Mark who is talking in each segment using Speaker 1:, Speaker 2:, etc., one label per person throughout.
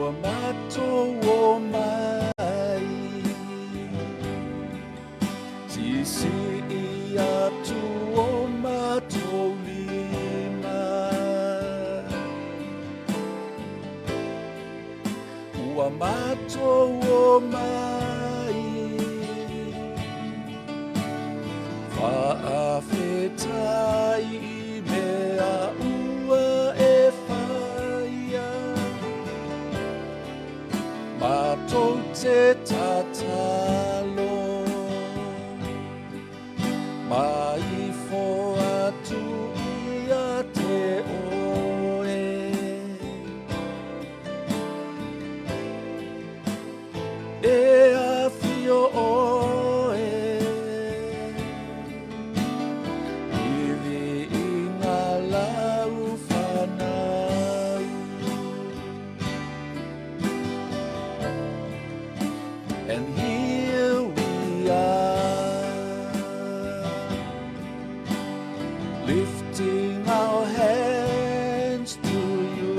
Speaker 1: Ua matou omai Siisii atu o matou lima Ua matou omai Faafetai i mea ua e whaia Matou te tatalo Mai fo atu ia te oe E afio oe I viiga lau whanau And here we are Lifting our hands to you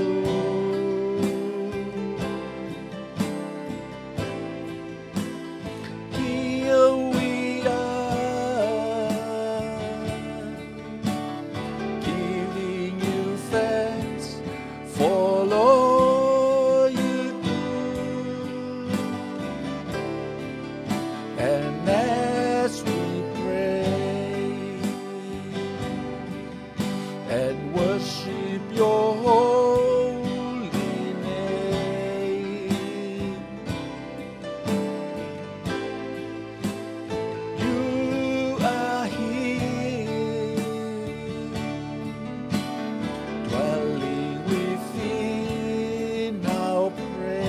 Speaker 1: Here we are Giving you thanks for all you do And as we pray And worship your holy name You are here Dwelling within our praise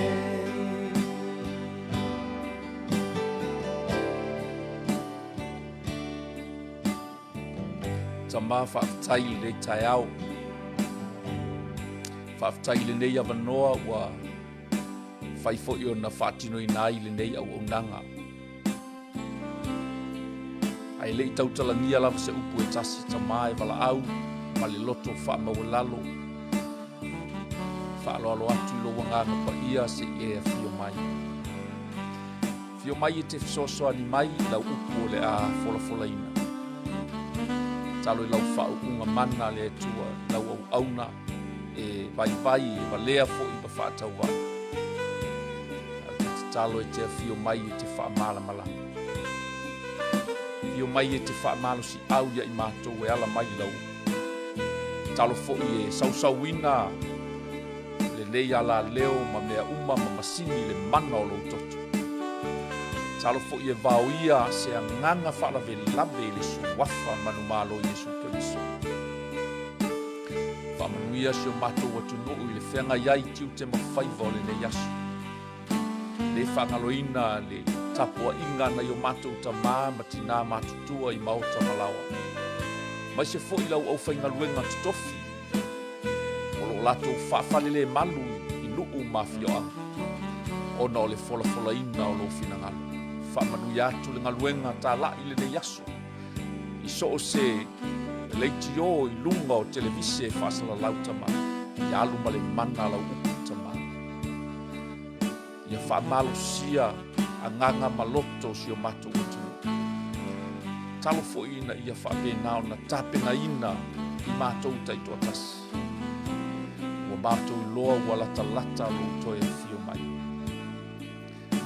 Speaker 2: Tama faafetai i lenei taeao. Faafetai i lenei avanoa ua fai foi ona faatinoina ai lenei auaunaga. Ae le i tautalagia lava se upu e tasi, Tama e valaau ma le loto faamaualalo. Faaaloalo atu i lou agaga paia se i e afio mai. Afio mai e te fesoasoani mai i lau upu o le a folafolaina. Tatalo i lau faauuga mana le Atua, lau auauna e vaivai, e valea foi ma faatauvaa. Ae ou te tatalo e te afio mai e te faamalamalama. Afio mai e te faamalosiau ia i matou e ala mai i lau upu. Tatalo foi e sausauina lenei alaleo ma mea uma ma masini i le mana o lou toto. Tatalo foi e vaoia se agaga faalavelave i le suafa manumalo Iesu Keriso. Faamanuia si o matou atunuu i le feagai ai tiute ma faiva o lenei aso. Le faagaloina le tapuaiga a nai o matou tamā ma tinā matutua i maota ma laoa. Maise foi lau aufaigaluega totofi o lo o latou faafalelemalu i nuu ma afioaga ona o le folafolaina o lou finagalo. Faamanuia atu le galuega talai i lenei aso i so o se leitio i luga o televise e faasalalau Tama, ia alu ma le mana lau upu Tama. Ia faamalosia agaga ma loto o si o matou atunuu. Talo foi ina ia faapena ona tapenaina i matou taitoatasi. Ua matou iloa ua latalata lou toe afio mai.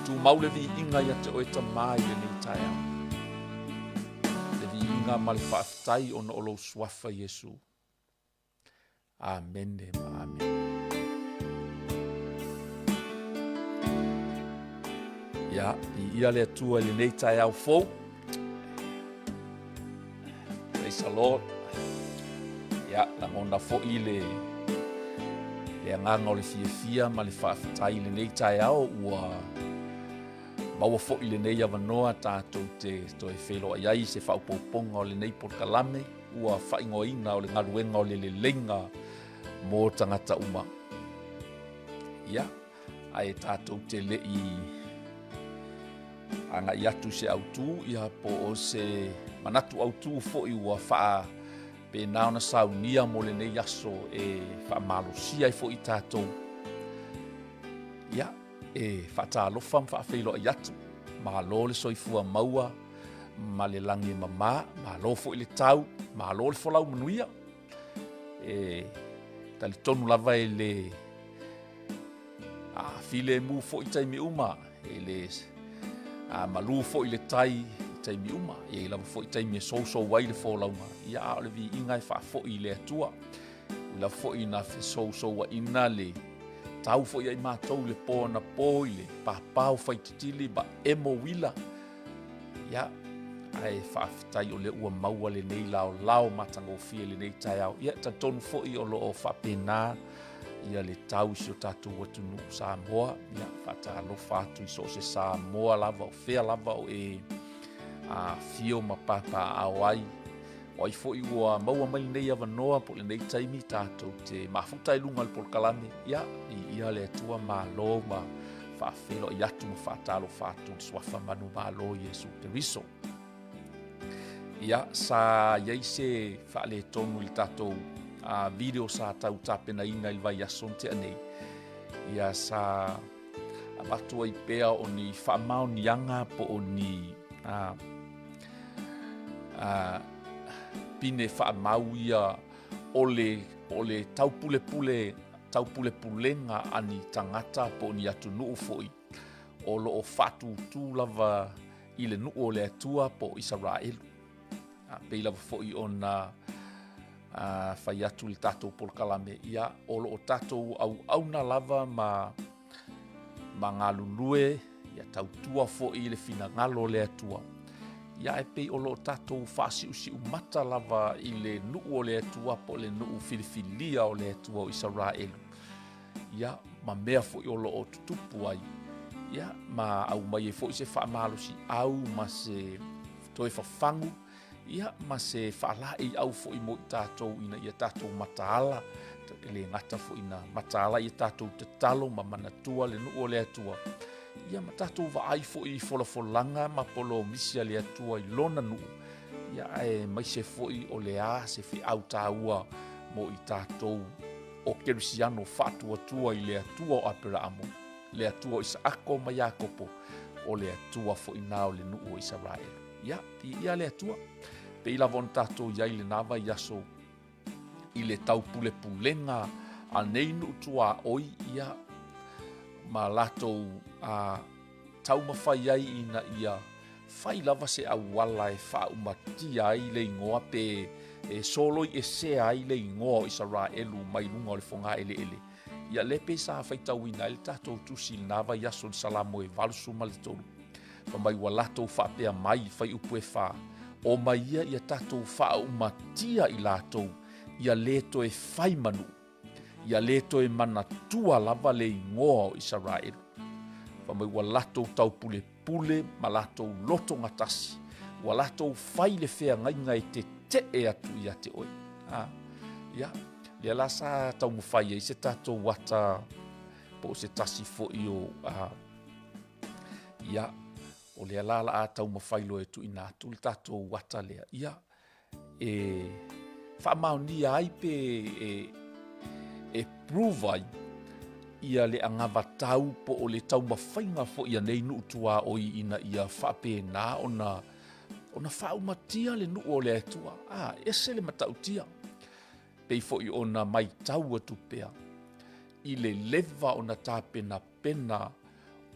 Speaker 2: Tumau le viiga ia te oe Tama i lenei taeao. Le viiga ma le faafetai ona o lou suafa Iesu. Amene ma amene. Ia, viia le Atua i lenei taeao fou. Praise the Lord. Ia, lagona foi le le agaga o le fiafia ma le faafetai i lenei taeao ua maua foi lenei avanoa tatou te toe feiloai ai i se faaopoopoga o lenei polokalame ua faaigoaina o le galuega o le leleiga mo tagata uma. Ia, ae tatou te le i agai atu se autu, ia po o se manatu autu foi ua faapena ona saunia mo lenei aso e faamalosia ai foi tatou. Ia, e faatalofa ma faafeiloai atu, malo le soifua maua ma le lagi e mama, malo foi le tau, malo le folau manuia. E talitonu lava e le filemu foi taimi uma, e le malu foi le tai i taimi uma, e i ai lava foi taimi e sousou ai le folauga, ia a o le viiga e faafoi i le Atua. Ui lava foi ina fesousouaina le tau foi ia i matou i le po anapo i le papao faititili ma emo uila, ia, ae faafetai o lea ua maua lenei laolao matagofie i lenei taeao. Ia, e talitonu foi o lo o faapena ia le tau i si o tatou atunuu Samoa. Ia, faatalofa atu i so o se Samoa lava, o fea lava o e afio ma papaaao ai. O ai foi ua maua mai lenei avanoa po o lenei taimi tatou te mafuta i luga o le polokalame, ia, viia le Atua, malo ma faafeiloai atu ma faatalofa atu i le suafa manumalo Iesu Keriso. Ia, sa i ai se faaletonu i le tatou video sa tau tapenaina i le vaiaso na tea nei. Ia, sa avatu ai pea o ni faamaoniaga po o ni pine faamau ia o le, o le taupulepule, taupulepulega a ni tagata po o ni atunuu foi o lo o faatūtū lava i le nuu o le Atua po o Isaraelu. A pei lava foi ona fai atu i le tatou polokalame, ia, o lo o tatou auauna lava ma, ma galulue, ia tautua foi i le finagalo o le Atua. Ia ae pei o lo o tatou faasiusiumata lava i le nuu o le Atua po o le nuu filifilia o le Atua o Isaraelu. Ia, ma mea foi o lo o tutupu ai, ia, ma aumai ai foi se faamalosiau ma se toe fafagu, ia, ma se faalaeiau foi mo i tatou ina ia tatou mataala, e le gata foi ina mataala ia tatou tatalo ma manatua le nuu o le Atua, ia ma tatou vaai foi i folafolaga ma polomisi a le Atua i lona nuu, ia aemaise foi o le a se feau taua mo i tatou o Kerisiano faatuatua i le Atua o Aperaamo, le Atua o Isaako ma Iakopo, o le Atua foi na o le nuu o Isaraelu. Ia, viia le Atua. Pei lava ona tatou i ai i lena vaiaso i le taupulepulega a nei nuu tuaoi, ia, ma latou a, taumafai ai ina ia fai lava se auala e faaumatia ai le igoa pe e soloiesea ai le igoa o Isaraelu mai luga o le fogaeleele. Ia lea pei sa faitauina ai le tatou tusi i lena vaiaso i le Salamo e 83. Fai mai ua latou faapea mai i fuaiupu e fa, Omai ia ia tatou faaumatia i latou, ia le toe fai ma nuu. Ia le toe manatua lava le igoa o Isaraelu. Fai mai ua latou taupulepule ma latou loto gatasi, ua latou fai le feagaiga e tetee atu ia te oe. A, ia, lea la sa taumafai ai se tatou ata po o se tasi foi o, a, ia, o lea la la a taumafai loa e tuuina atu le tatou ata lea, ia, e faamaonia ai pe e, e prove ai ia le anavatau po o le taumafaiga foi a nei nuu tuaoi ina ia faapena ona ona faaumatia le nuu o le Atua. A, ese le matautia. Pei foi ona maitau atu pea i le leva ona tapenapena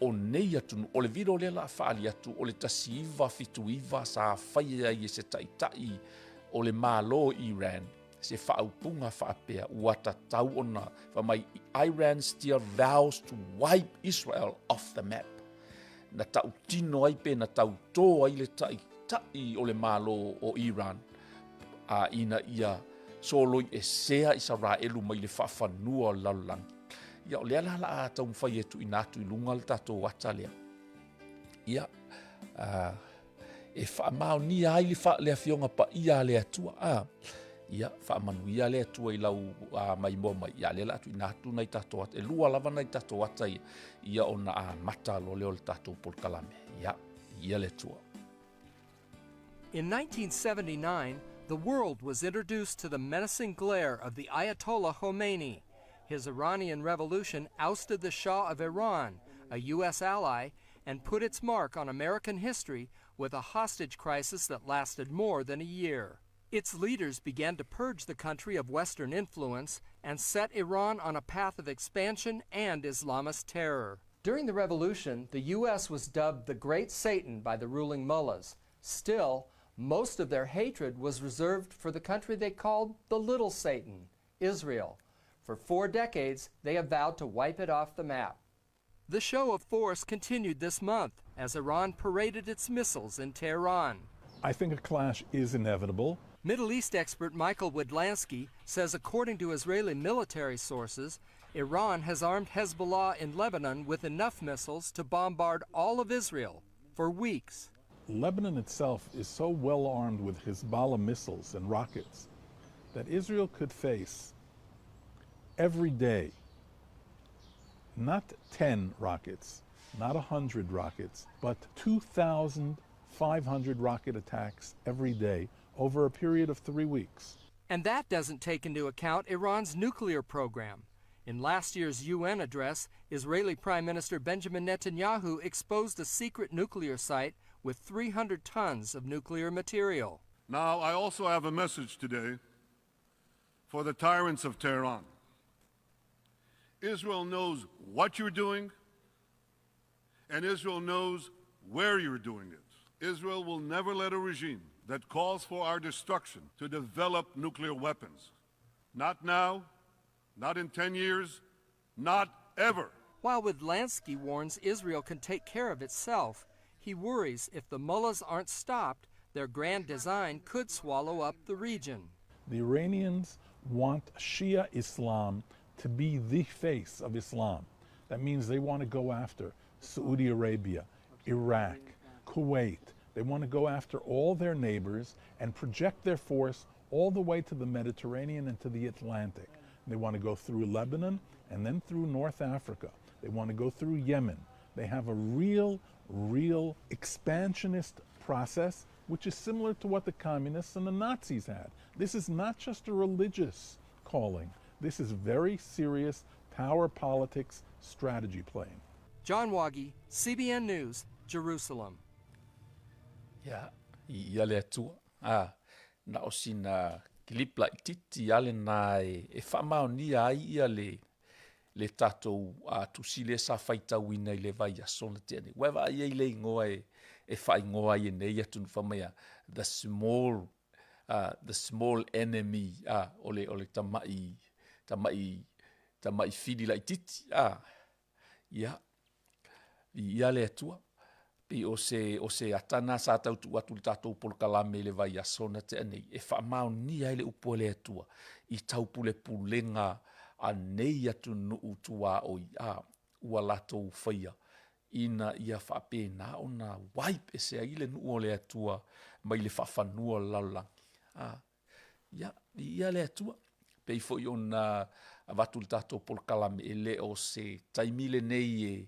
Speaker 2: o nei atunuu. O le vilo lea la a faaali atu o le 1979 sa faia ai e se taitai o le Malo o Iran se faaupuga faapea ua tatau ona fai mai Iran still vows to wipe Israel off the map. Na tautino ai pe na tautō ai le taitai o le Malo o Iran a ina ia soloiesea Isaraelu mai le faafanua o le lalolagi. Ia, o lea la la a taumafai e tuuina atu i luga le tatou ata lea. Ia, e faamaonia ai le, fa, le afioga paia a le Atua. A, ia, faamanuia le Atua i lau a, maimoa mai. Ia, lea la a tuuina atu nai tatou ata. E lua lava nai tatou ata ia, ia ona amata loa lea o le tatou polokalame. Ia, ia le Atua.
Speaker 3: In 1979, the world was introduced to the menacing glare of the Ayatollah Khomeini. His Iranian Revolution ousted the Shah of Iran, a U.S. ally, and put its mark on American history with a hostage crisis that lasted more than a year. Its leaders began to purge the country of Western influence and set Iran on a path of expansion and Islamist terror. During the revolution, the U.S. was dubbed the Great Satan by the ruling mullahs. Still, most of their hatred was reserved for the country they called the Little Satan, Israel. For four decades, they have vowed to wipe it off the map. The show of force continued this month as Iran paraded its missiles in Tehran.
Speaker 4: I think a clash is inevitable.
Speaker 3: Middle East expert Michael Widlansky says, according to Israeli military sources, Iran has armed Hezbollah in Lebanon with enough missiles to bombard all of Israel for weeks.
Speaker 4: Lebanon itself is so well armed with Hezbollah missiles and rockets that Israel could face every day not 10 rockets, not 100 rockets, but 2,500 rocket attacks every day over a period of three weeks.
Speaker 3: And that doesn't take into account Iran's nuclear program. In last year's UN address, Israeli Prime Minister Benjamin Netanyahu exposed a secret nuclear site with 300 tons of nuclear material.
Speaker 5: Now, I also have a message today for the tyrants of Tehran. Israel knows what you're doing, and Israel knows where you're doing it. Israel will never let a regime that calls for our destruction to develop nuclear weapons. Not now, not in 10 years, not ever.
Speaker 3: While Widlansky warns Israel can take care of itself, he worries if the mullahs aren't stopped, their grand design could swallow up the region.
Speaker 4: The Iranians want Shia Islam to be the face of Islam. That means they want to go after Saudi Arabia, Iraq, Kuwait. They want to go after all their neighbors and project their force all the way to the Mediterranean and to the Atlantic. They want to go through Lebanon and then through North Africa. They want to go through Yemen. They have a real, real expansionist process, which is similar to what the communists and the Nazis had. This is not just a religious calling. This is very serious power politics strategy playing.
Speaker 3: John Wagi, CBN News, Jerusalem.
Speaker 2: Ia, i ia le Atua. A, na o sina clip laititi lava lena e, e faamaonia ai ia le, le tatou a, tusi lea sa faitauina i le vaiaso na tea nei. Ua e vaai ai le igoa e, e faaigoa ai e nei atunuu fai mai a the small the small enemy, a, o le, o le tama'i, tama'i, tama'i fili laititi, a, ia, i ia le Atua. Pei o se, o se ata na sa tau tuu atu i le tatou polokalame i le vaiaso na tea nei, e faamaonia ai le upu a le Atua i taupulepulega a nei atunuu tuaoi, a, ua latou faia ina ia faapena ona wipe ese ai le nuu o le Atua mai le faafanua o le lalolagi. A, ia, i ia le Atua. Pei foi ona avatu le tatou polokalame e le o se taimi lenei e,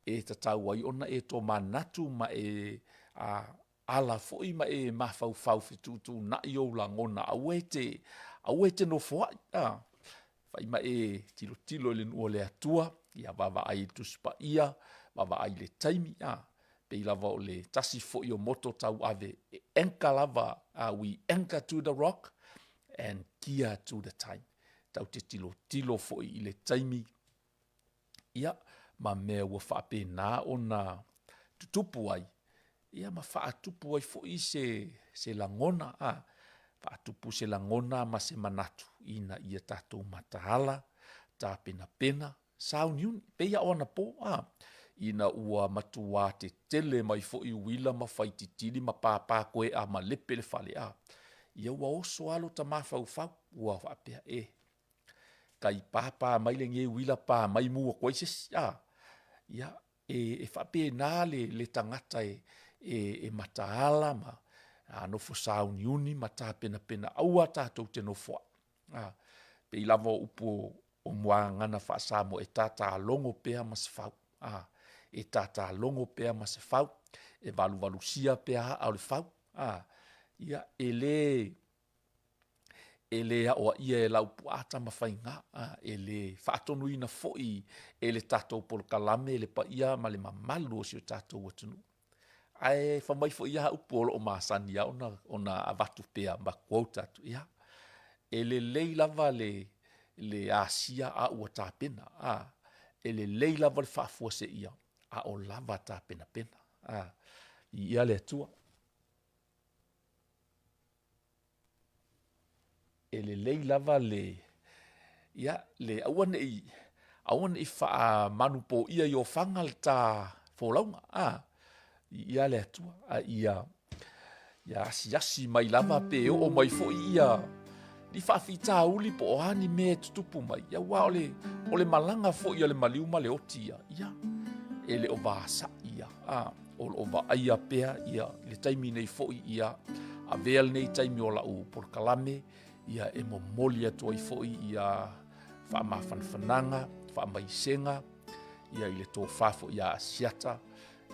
Speaker 2: e tatau ai ona e tomanatu ma e a, ala foi ma e mafaufau fetuutuunai ou lagona, aua e te, aua e te nofoai, a. Fai ma e tilotilo i le nuu o le Atua, ia vaavaai i le Tusi Paia, vaavaai i le taimi, a. Pei lava o le tasi foi o moto tauave e anchor lava, a, we anchor to the rock and gear to the time. Tau te tilotilo foi i le taimi, ia, ma mea ua faapena ona tutupu ai, ia ma faatupu ai foi se, se lagona, a, faatupu se lagona ma se manatu ina ia tatou mataala, tapenapena, sauniuni, pei a o anapo, a, ina ua matuā tetele mai foi uila ma faititili ma pāpā koeʻa ma lepe le fale, a, ia ua oso lava lota mafaufau, ua faapea, e, Kai pāpā mai lenei uila pā mai mua atu ai se isi, a. Ia, e, e faapena le, le tagata e, e, e mataala ma a, nofo sāuniuni ma tapenapena aua tatou te nofoaʻi. A, pei lava o upu o, o Muagagana faa-Samoa e tātālogo pea ma se fau. A, e tātālogo pea ma se fau, e valuvalusia pea aa o le fau. A, ia, e lē, E lē aʻoaʻia e Laupua Tamafaiga, a e lē faatonuina foi e le tatou polokalame le paia ma le mamalu o si o tatou atunuu. Ae fai mai foi ia upu o lo o masani lava ona, ona avatu pea ma quote atu, ia, e lelei lava le, le asia a ua tapena, a, e lelei lava le faafuaseia a o lava tapenapena, a, viia le Atua. E lelei lava le, ia, le aua ne i, aua ne i faamanupoia i ofaga le ta folauga, a, viia le Atua, a ia, ia asiasi mai lava pe oo mai foi ia ni faafitauli po o a ni mea e tutupu mai, ia aua o le, o le malaga foi a le maliu ma le oti ia, ia, e le o vasaʻi ia, a. O lo o vaaia pea ia le taimi nei foi ia avea lenei taimi o lau polokalame ia e momoli atu ai foi ia faamafanafanaga, faamaisega ia i le tofa foi ia Asiata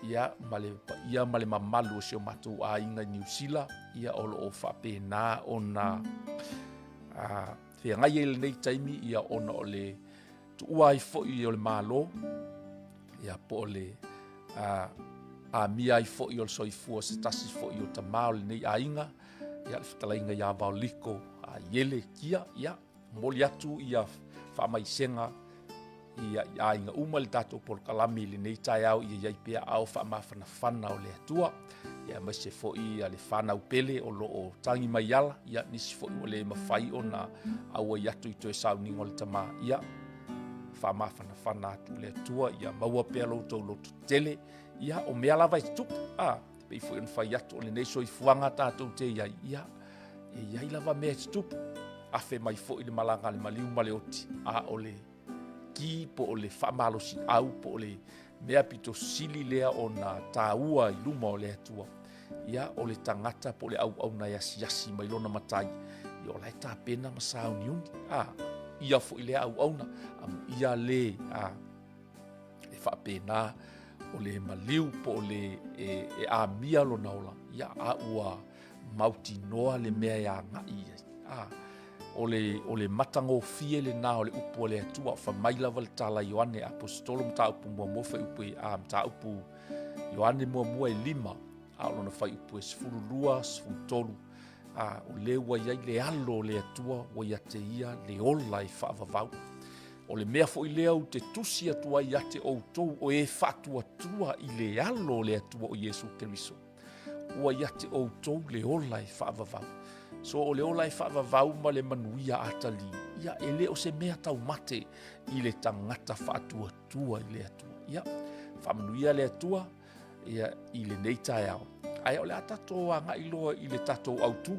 Speaker 2: ia ma le paia ma le mamalu o si o matou aiga i Niu Sila ia o lo o faapena ona a, feagai ai lenei taimi ia ona o le tuua ai foi o le Malo ia po o le a, amia ai foi o le soifua se tasi foi o tamā o lenei aiga, ia le fetalaiga ia Vaoliko a Iele Kia, ia momoli atu ia faamaisega ia i aiga uma i le tatou polokalame i lenei taeao ia i ai pea ao faamafanafana o le Atua, ia aemaise foi ia le fanau pele o lo o tagi mai ala, ia nisi foi ua le mafai ona auai atu i toe sauniga o le tamā, ia faamafanafana atu le Atua ia maua pea lo outou loto tele, ia o mea lava e tutupu, a, pei foi ona fai atu o lenei soifuaga tatou te i ai, ia e i ai lava mea e tutupu, afe mai foi le malaga a le maliu ma le oti, a o le ki po o le faamalosiau po o le mea pito sili lea ona taua i luma o le Atua, ia o le tagata po o le auauna e asiasi mai lona matai, ia o la e tapena ma sauniuni, a, ia foi lea auauna, amuia le, a, e faapena o le maliu po o le e, e amia lona ola, ia a ua mautinoa le mea e agai i ai. A, o le, o le matagofie lena o le upu a le Atua, fai mai lava le tala Ioane Aposetolo mataupu muamua fuaiupu e, a, mataupu Ioane muamua e 5, a o lona fuaiupu e 12, 13, a, o le ua i ai le alo o le Atua ua ia te ia le ola e faavavau. O le mea foi lea ou te tusi atu ai ia te outou o e faatuatua i le alo o le Atua o Iesu Keriso. Ua ia te outou le ola e faavavau. So o le ola e faavavau ma le manuia atalii, ia e le o se mea taumate i le tagata faatuatua i le Atua. Ia, faamanuia le Atua ia, i lenei taeao. Ae o le a tatou agai loa i le tatou autū.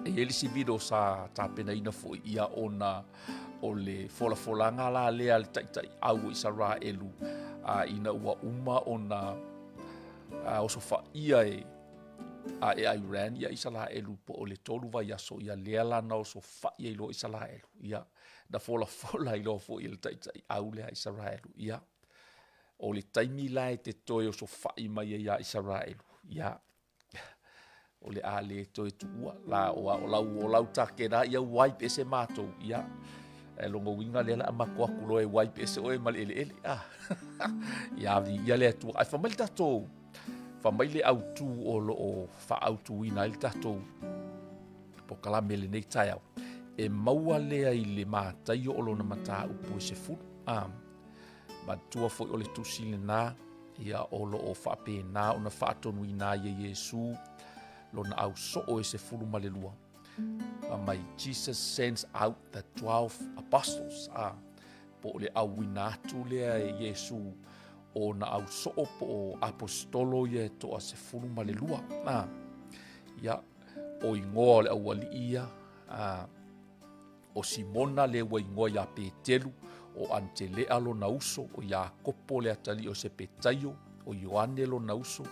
Speaker 2: E i ai le isi video sa tapenaina foi ia ona o le folafolaga la lea a le taitai au o Isaraelu a, ina ua uma ona a, osofaia e a e Iran ia Isaraelu po o le tolu vaiaso ia lea la na osofai ai loa Isaraelu ia na folafola ai loa foi e le taitai au lea a Isaraelu ia o le taimi la e te toe osofai mai ai ia Isaraelu ia o le a le toe tuua la o, o lau o lau take la ia wipe ese matou ia e longa uiga lea la matou atu loa e wipe ese oe ma le eleele ah ia vi ia le Atua ai fa mai le tatou fa mai le autu o lo o faautuina ai le tatou polokalame lenei taeao e maua lea i le Mataio o lona mataupu e 10 ah Manatua foi o le tusi lena, ia o lo o faapena ona faatonuina ai e Iesu lona ausoo e 12. Fai mai, Jesus sends out the 12 apostles. Ah, po o le auina atu lea e Iesu o na ausoo po o aposetolo ia e toa 12. Ah, ia, o igoa o le aualii ia, ah, O Simona le ua igoa iā Petelu, o Anitelea lona uso, o Iakopo le atalii o Sepetaio, o Ioane lona uso,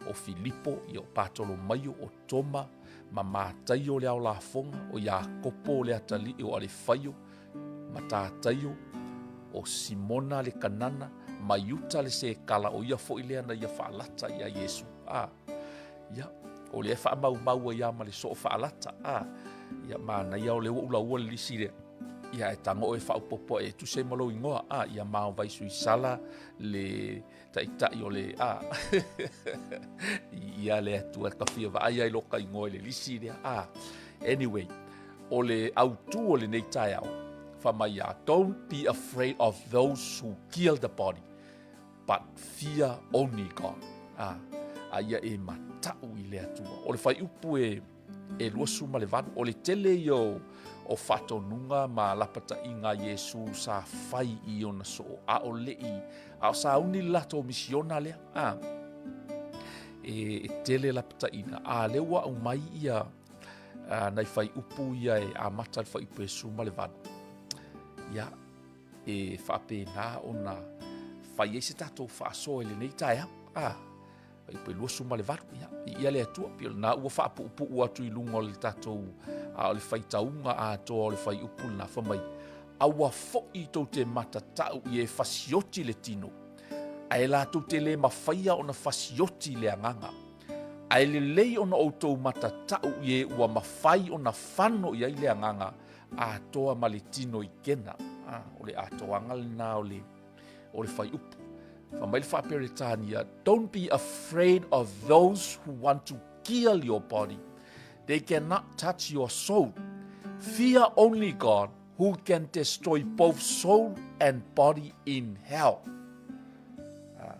Speaker 2: o Filipo, ia o Patolomaio, o Toma, ma Mataio le ao lafoga, o Iakopo le atalii o Alefaio, ma Tataio, o Simona le Kanana, ma Iuta le Sekala, o ia foi lea na ia faalata iā Iesu. A, ia, o lea e faamaumau ai lava ma le soo faalata. A. Ia, manaia o lea ua ou laua le lisi lea. Ia, e tago oe e faaopoopo e tusa ai ma lou igoa. A, ia Maovai Suisala le taitai o le, a, ia le Atua e ka fia vaai ai lo ka igoa i le lisi lea. A, anyway, o le autu o lenei taeao, fai mai ia, don't be afraid of those who kill the body, but fear only God. A, a ia e mataʻu i le Atua. O le fuaiupu e, e 28, o le tele ia o, o faatonuga ma lapataiga a Iesū sa fai i ona soo, a o leʻi, a o sauni le latou misiona lea. A, e, e tele lapataiga, a lea ua aumai ia a, nai fuaiupu ia e amata le fuaiupu e 18. Ia, e faapena ona fai ai se tatou faasoa i lenei taeao. A, fuaiupu e 28, ia, viia le Atua, pei o lena ua faapuupuu atu i luga o le tatou, a o le faitauga atoa o le fuaiupu lena, fai mai, aua foi tou te matatau i e fasioti le tino, ae latou te le mafaia ona fasioti le agaga. Ae lelei ona outou matatau i e ua mafai ona fano i ai le agaga, atoa ma le tino i Kena. Ah, o le atoaga lena o le, o le fuaiupu. Fai mai le Faaperetania, Don't be afraid of those who want to kill your body. They cannot touch your soul. Fear only God who can destroy both soul and body in hell. Ah.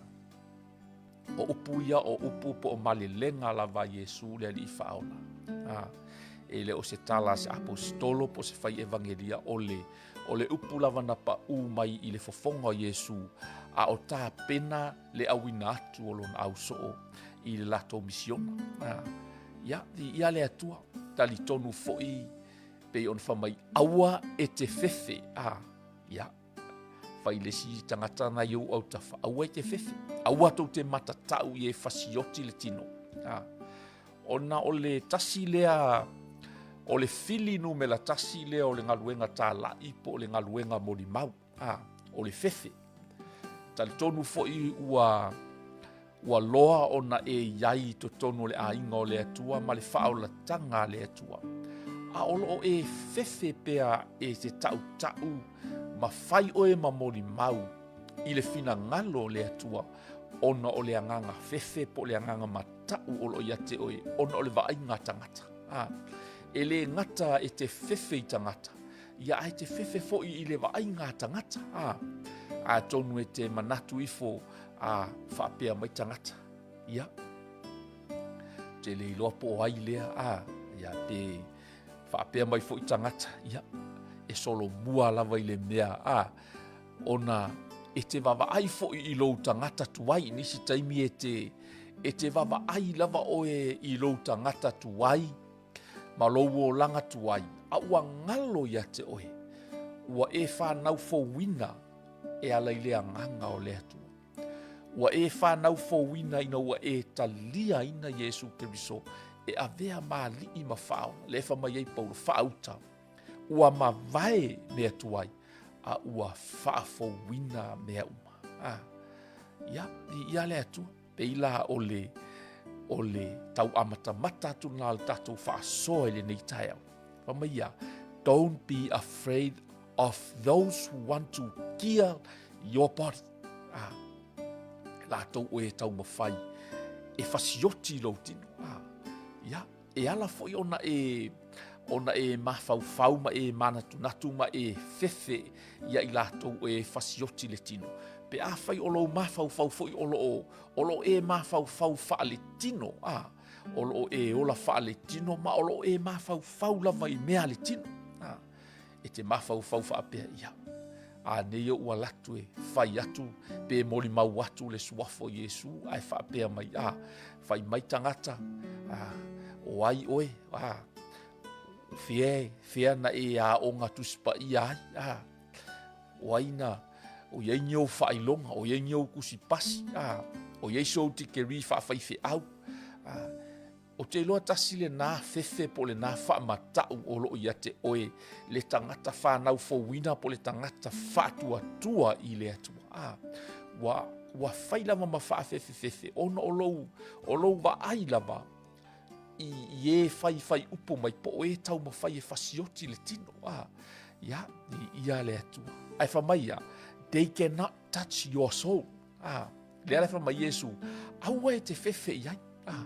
Speaker 2: O upu ia o upu po o malelega lava a Iesū le Alii Faaola. A, e le o se tala a se aposetolo po o se fai evangelia, o le, o le upu lava na paʻū mai i le fofoga o Iesū, a o tapena le auina atu o lona ausoo i le latou misiona. A, ia, viia le Atua, talitonu foi pei ona fai mai, aua e te fefe, a, ia, Fai le isi tagata na i ou autafa, aua e te fefe, aua tou te matatau i e fasioti le tino. Ha. Ona o le tasi lea, o le fili numera tasi lea o le galuega tālaʻi po o le galuega molimau, ha, o le fefe. Talitonu foi ua, Ua loa ona e i ai i totonu o le aiga o le Atua ma le faaolataga a le Atua. A o lo o e fefe pea e te taʻutaʻu ma fai oe ma molimau i le finagalo o le Atua ona o le agaga fefe po o le agaga mataʻu o lo o ia te oe ona o le vaaiga a tagata. A, e le gata e te fefe i tagata, ia ae te fefe foi i le vaaiga a tagata. A, atonu e te manatu ifo a faapea mai tagata, ia, te le iloa po o ai lea, a, ia, pe faapea mai foi tagata, ia, e solomua lava i le mea, a, ona e te vaavaai foi i lou tagata tuai, i nisi taimi e te, e te vaavaai lava oe i lou tagata tuai, ma lou olaga tuai, a ua galo ia te oe, ua e whanau fouina e ala i le agaga o le Atua. Ua e whanau fouina ina ua e taliaina Iesu Keriso e avea ma alii ma faaola, le fai mai ai Paulo, faauta, ua mavae mea tuai, a ua faafouina mea uma. Ah, ia, viia le Atua. Pei la o le, o le tau amatamata atu lena o le tatou faasoa i lenei taeao. Fai mai ia, don't be afraid of those who want to kill your body. Ah, latou o e taumafai e fasioti i lou tino. Ah, ia, E ala foi ona e ona e mafaufau ma e manatunatu ma e fefe ia i latou e fasioti le tino. Pe afai o lou mafaufau foi o loo, o loo e mafaufau faaletino, a, o loo e ola faaletino ma o loo e mafaufau lava i mea a le tino. A, e te mafaufau faapea, ia, a nei oʻu ala atu e fai atu pe molimau atu le suafa o Iesu ae faapea mai, a, fai mai tagata, a, o ai oe, a, fea, fea na e aoga Tusi Paia ai, a, o ai na, o i ai ni ou faailoga, o i ai ni ou tusi pasi, a, o i ai sou tikeri faafaifeau, a, Ou te iloa tasi lenā fefe po o lenā faamataʻu o loo ia te oe le tagata whanau fouina po o le tagata faatuatua i le Atua. A, ua, ua fai lava ma faafefefefe ona o lou, o lou vaai lava. i, i e fai fai upu mai po o e taumafai e fasioti le tino, a, ia, viia le Atua. Ae fai mai ia, they cannot touch your soul. A, lea la fai mai Iesu, aua e te fefe i ai. A,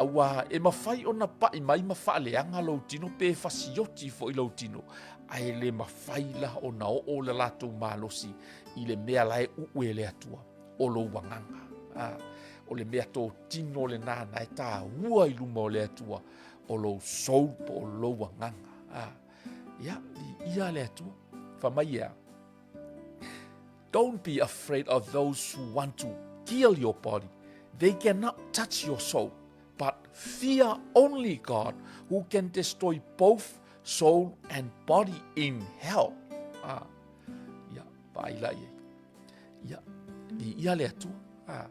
Speaker 2: auā e mafai ona paʻi mai ma faaleaga lou tino pe fasioti foi lou tino, ae le mafai la ona oo le latou malosi i le mea la e uʻu e le Atua, o lou agaga. A, o le mea totino lenā na e tāua i luma o le Atua, o lou soul po o lou agaga. A, ia, viia le Atua. Fai mai ia, Don't be afraid of those who want to kill your body. They cannot touch your soul, but fear only God who can destroy both soul and body in hell. Ah, ia, vaai la i ai. Ia, viia le Atua. Ah,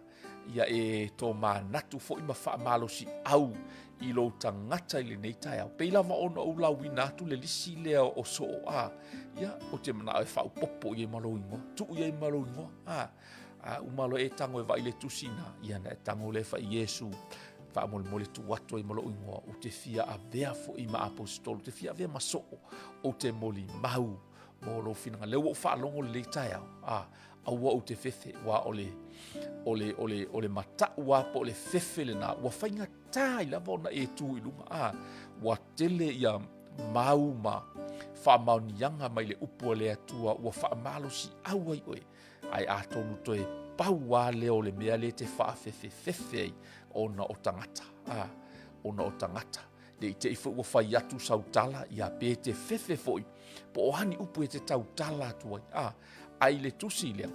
Speaker 2: ia e tō manatu foi ma faamalosiau i lou tagata i lenei taeao. Pei lava ona ou lauina atu le lisi lea o soo, a, ia, ou te manao e faaopoopo i ai ma lou igoa, tuu i ai ma lou igoa, a, a uma loa e tago e vaai le tusi na, ia na e tago lea fai Iesu, faamolemole tuu atu ai ma lou igoa, ou te fia avea foi ma aposetolo, ou te fia avea ma soo, ou te molimau mo lou finagalo. Lea ua ou faalogo lenei taeao, a, aua ou te fefe, ua o le, o le, o le, o le mataʻu lava po o le fefe lenā, ua faigata ai lava ona e tu i luga, a, ua tele ia mau ma faamaoniaga mai le upu a le Atua ua faamalosiau ai oe, ae atonu toe pau lava lea o le mea lea e te faafefefefe ai ona o tagata, a, ona o tagata. Ne i te i foi ua fai atu sau tala, ia pe te fefe foi, po o a ni upu e te tautala atu ai, a, a i le tusi lea,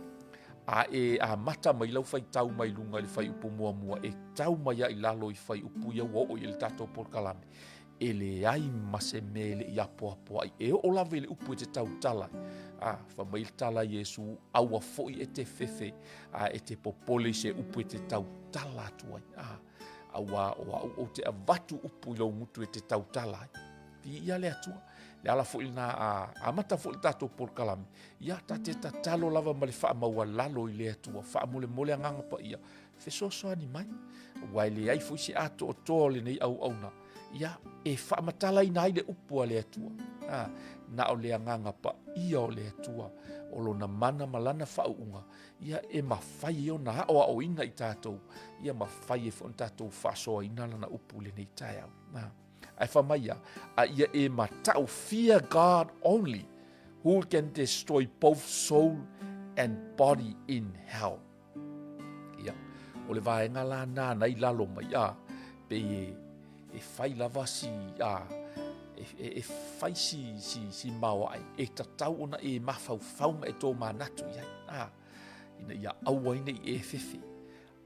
Speaker 2: a e amata mai lau faitau mai luga i le fuaiupu muamua e tau mai ai i lalo i fuaiupu ia ua oo i ai le tatou polokalame, e leai ma se mea e le i apoapoai, e oo lava i le upu e te tautala ai. A, fai mai le tala a Iesu, aua foi e te fefe, a e te popole i se upu e te tautala atu ai. A, auā o au ou te avatu upu i lou gutu e te tautala ai. Viia le Atua. Le ala foi lena a amata foi le tatou polokalame, ia ta te tatalo lava ma le faamaualalo i le Atua, faamolemole Agaga Paia, fesoasoani mai. Aua e leai foi se atoatoa o lenei auauna, ia e faamatalaina ai le upu a le Atua. A, na o le Agaga Paia o le Atua, o lona mana ma lana faauuga, ia e mafai ai ona aoaoina i tatou, ia mafai ai foi ona tatou faasoaina lana upu i lenei taeao. A. Ae fai mai ia, a ia e matau, fear God only, who can destroy both soul and body in hell. Ia, o le vaega la nāna i lalo mai, a, pei e, e fai lava si, a, e, e, e fai si, si, si maoae, e tatau ona e mafaufau ma e tō manatu i ai, a, ina ia aua ai nei e fefe,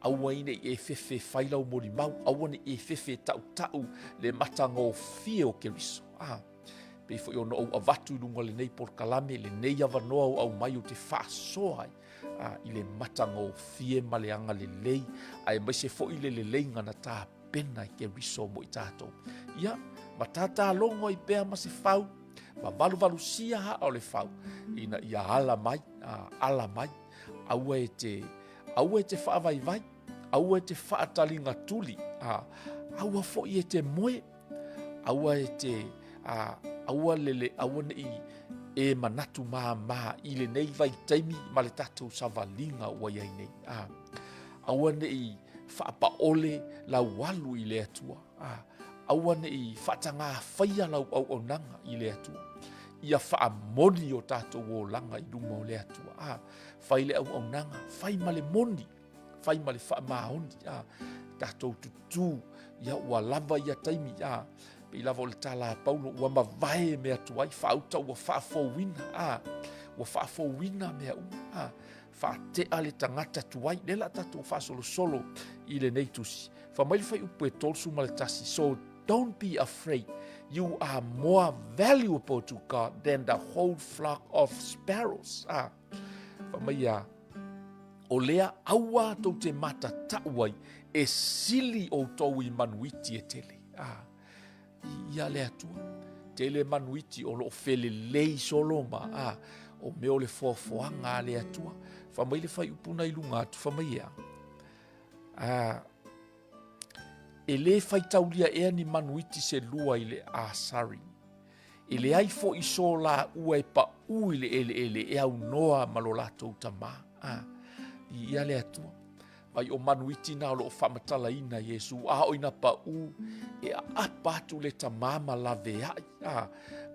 Speaker 2: Aua ai ne i e fefe fai lau molimau, aua ne i e fefe taʻutaʻu le matagofie o Keriso. A, pei foi ona ou avatu i luga o lenei polokalame, lenei avanoa o aumai ou te faasoa ai a, i le matagofie ma le agalelei, aemaise foi le leleiga na tapena e Keriso mo i tatou. Ia, ma tātālogo ai pea ma se fau, ma valuvalusia aa o le fau, ina ia ala mai, a, ala mai, aua e te, Aua e te faavaivai, aua e te faataliga tuli, a, aua foi e te moe, aua e te, a, aua lele, aua ne i e manatu māmā i lenei vaitaimi ma le tatou savaliga ua i ai nei. A, aua ne i faapaole lau alu i le Atua. A, aua ne i faatagāfaia lau auaunaga i le Atua. Ia faamoni o tatou olaga i luma o le Atua. A, Fai le auaunaga, fai ma le moni, fai ma le faamaoni, a, tatou tutū, ia ua lava ia taimi, a, pei lava o le tala a Paulo, ua mavae mea tuai, faauta ua faafouina, a, ua faafouina mea uma, a, faatea le tagata tuai, lea la tatou faasolosolo i lenei tusi. Fai mai le fuaiupu e 31, so don't be afraid, you are more valuable to God than the whole flock of sparrows. A, fai mai ia, o lea aua tou te matatau ai e sili outou i manuiti e tele. A, ia le Atua, tele manuiti o loo felelei solo ma, a, o mea o le foafoaga a le Atua. Fai mai le fuaiupu na i luga atu, fai mai ia, a, E lē faitaulia ea ni manuiti se lua i le asari. E leai foʻi so laua e paʻū i le ʻeleʻele e aunoa ma lo latou tamā. A, i ia le Atua. Mai o manuiti na o loo faamatalaina Iesu, a o ina paʻū e aʻapa atu le tamā ma laveaʻi, a,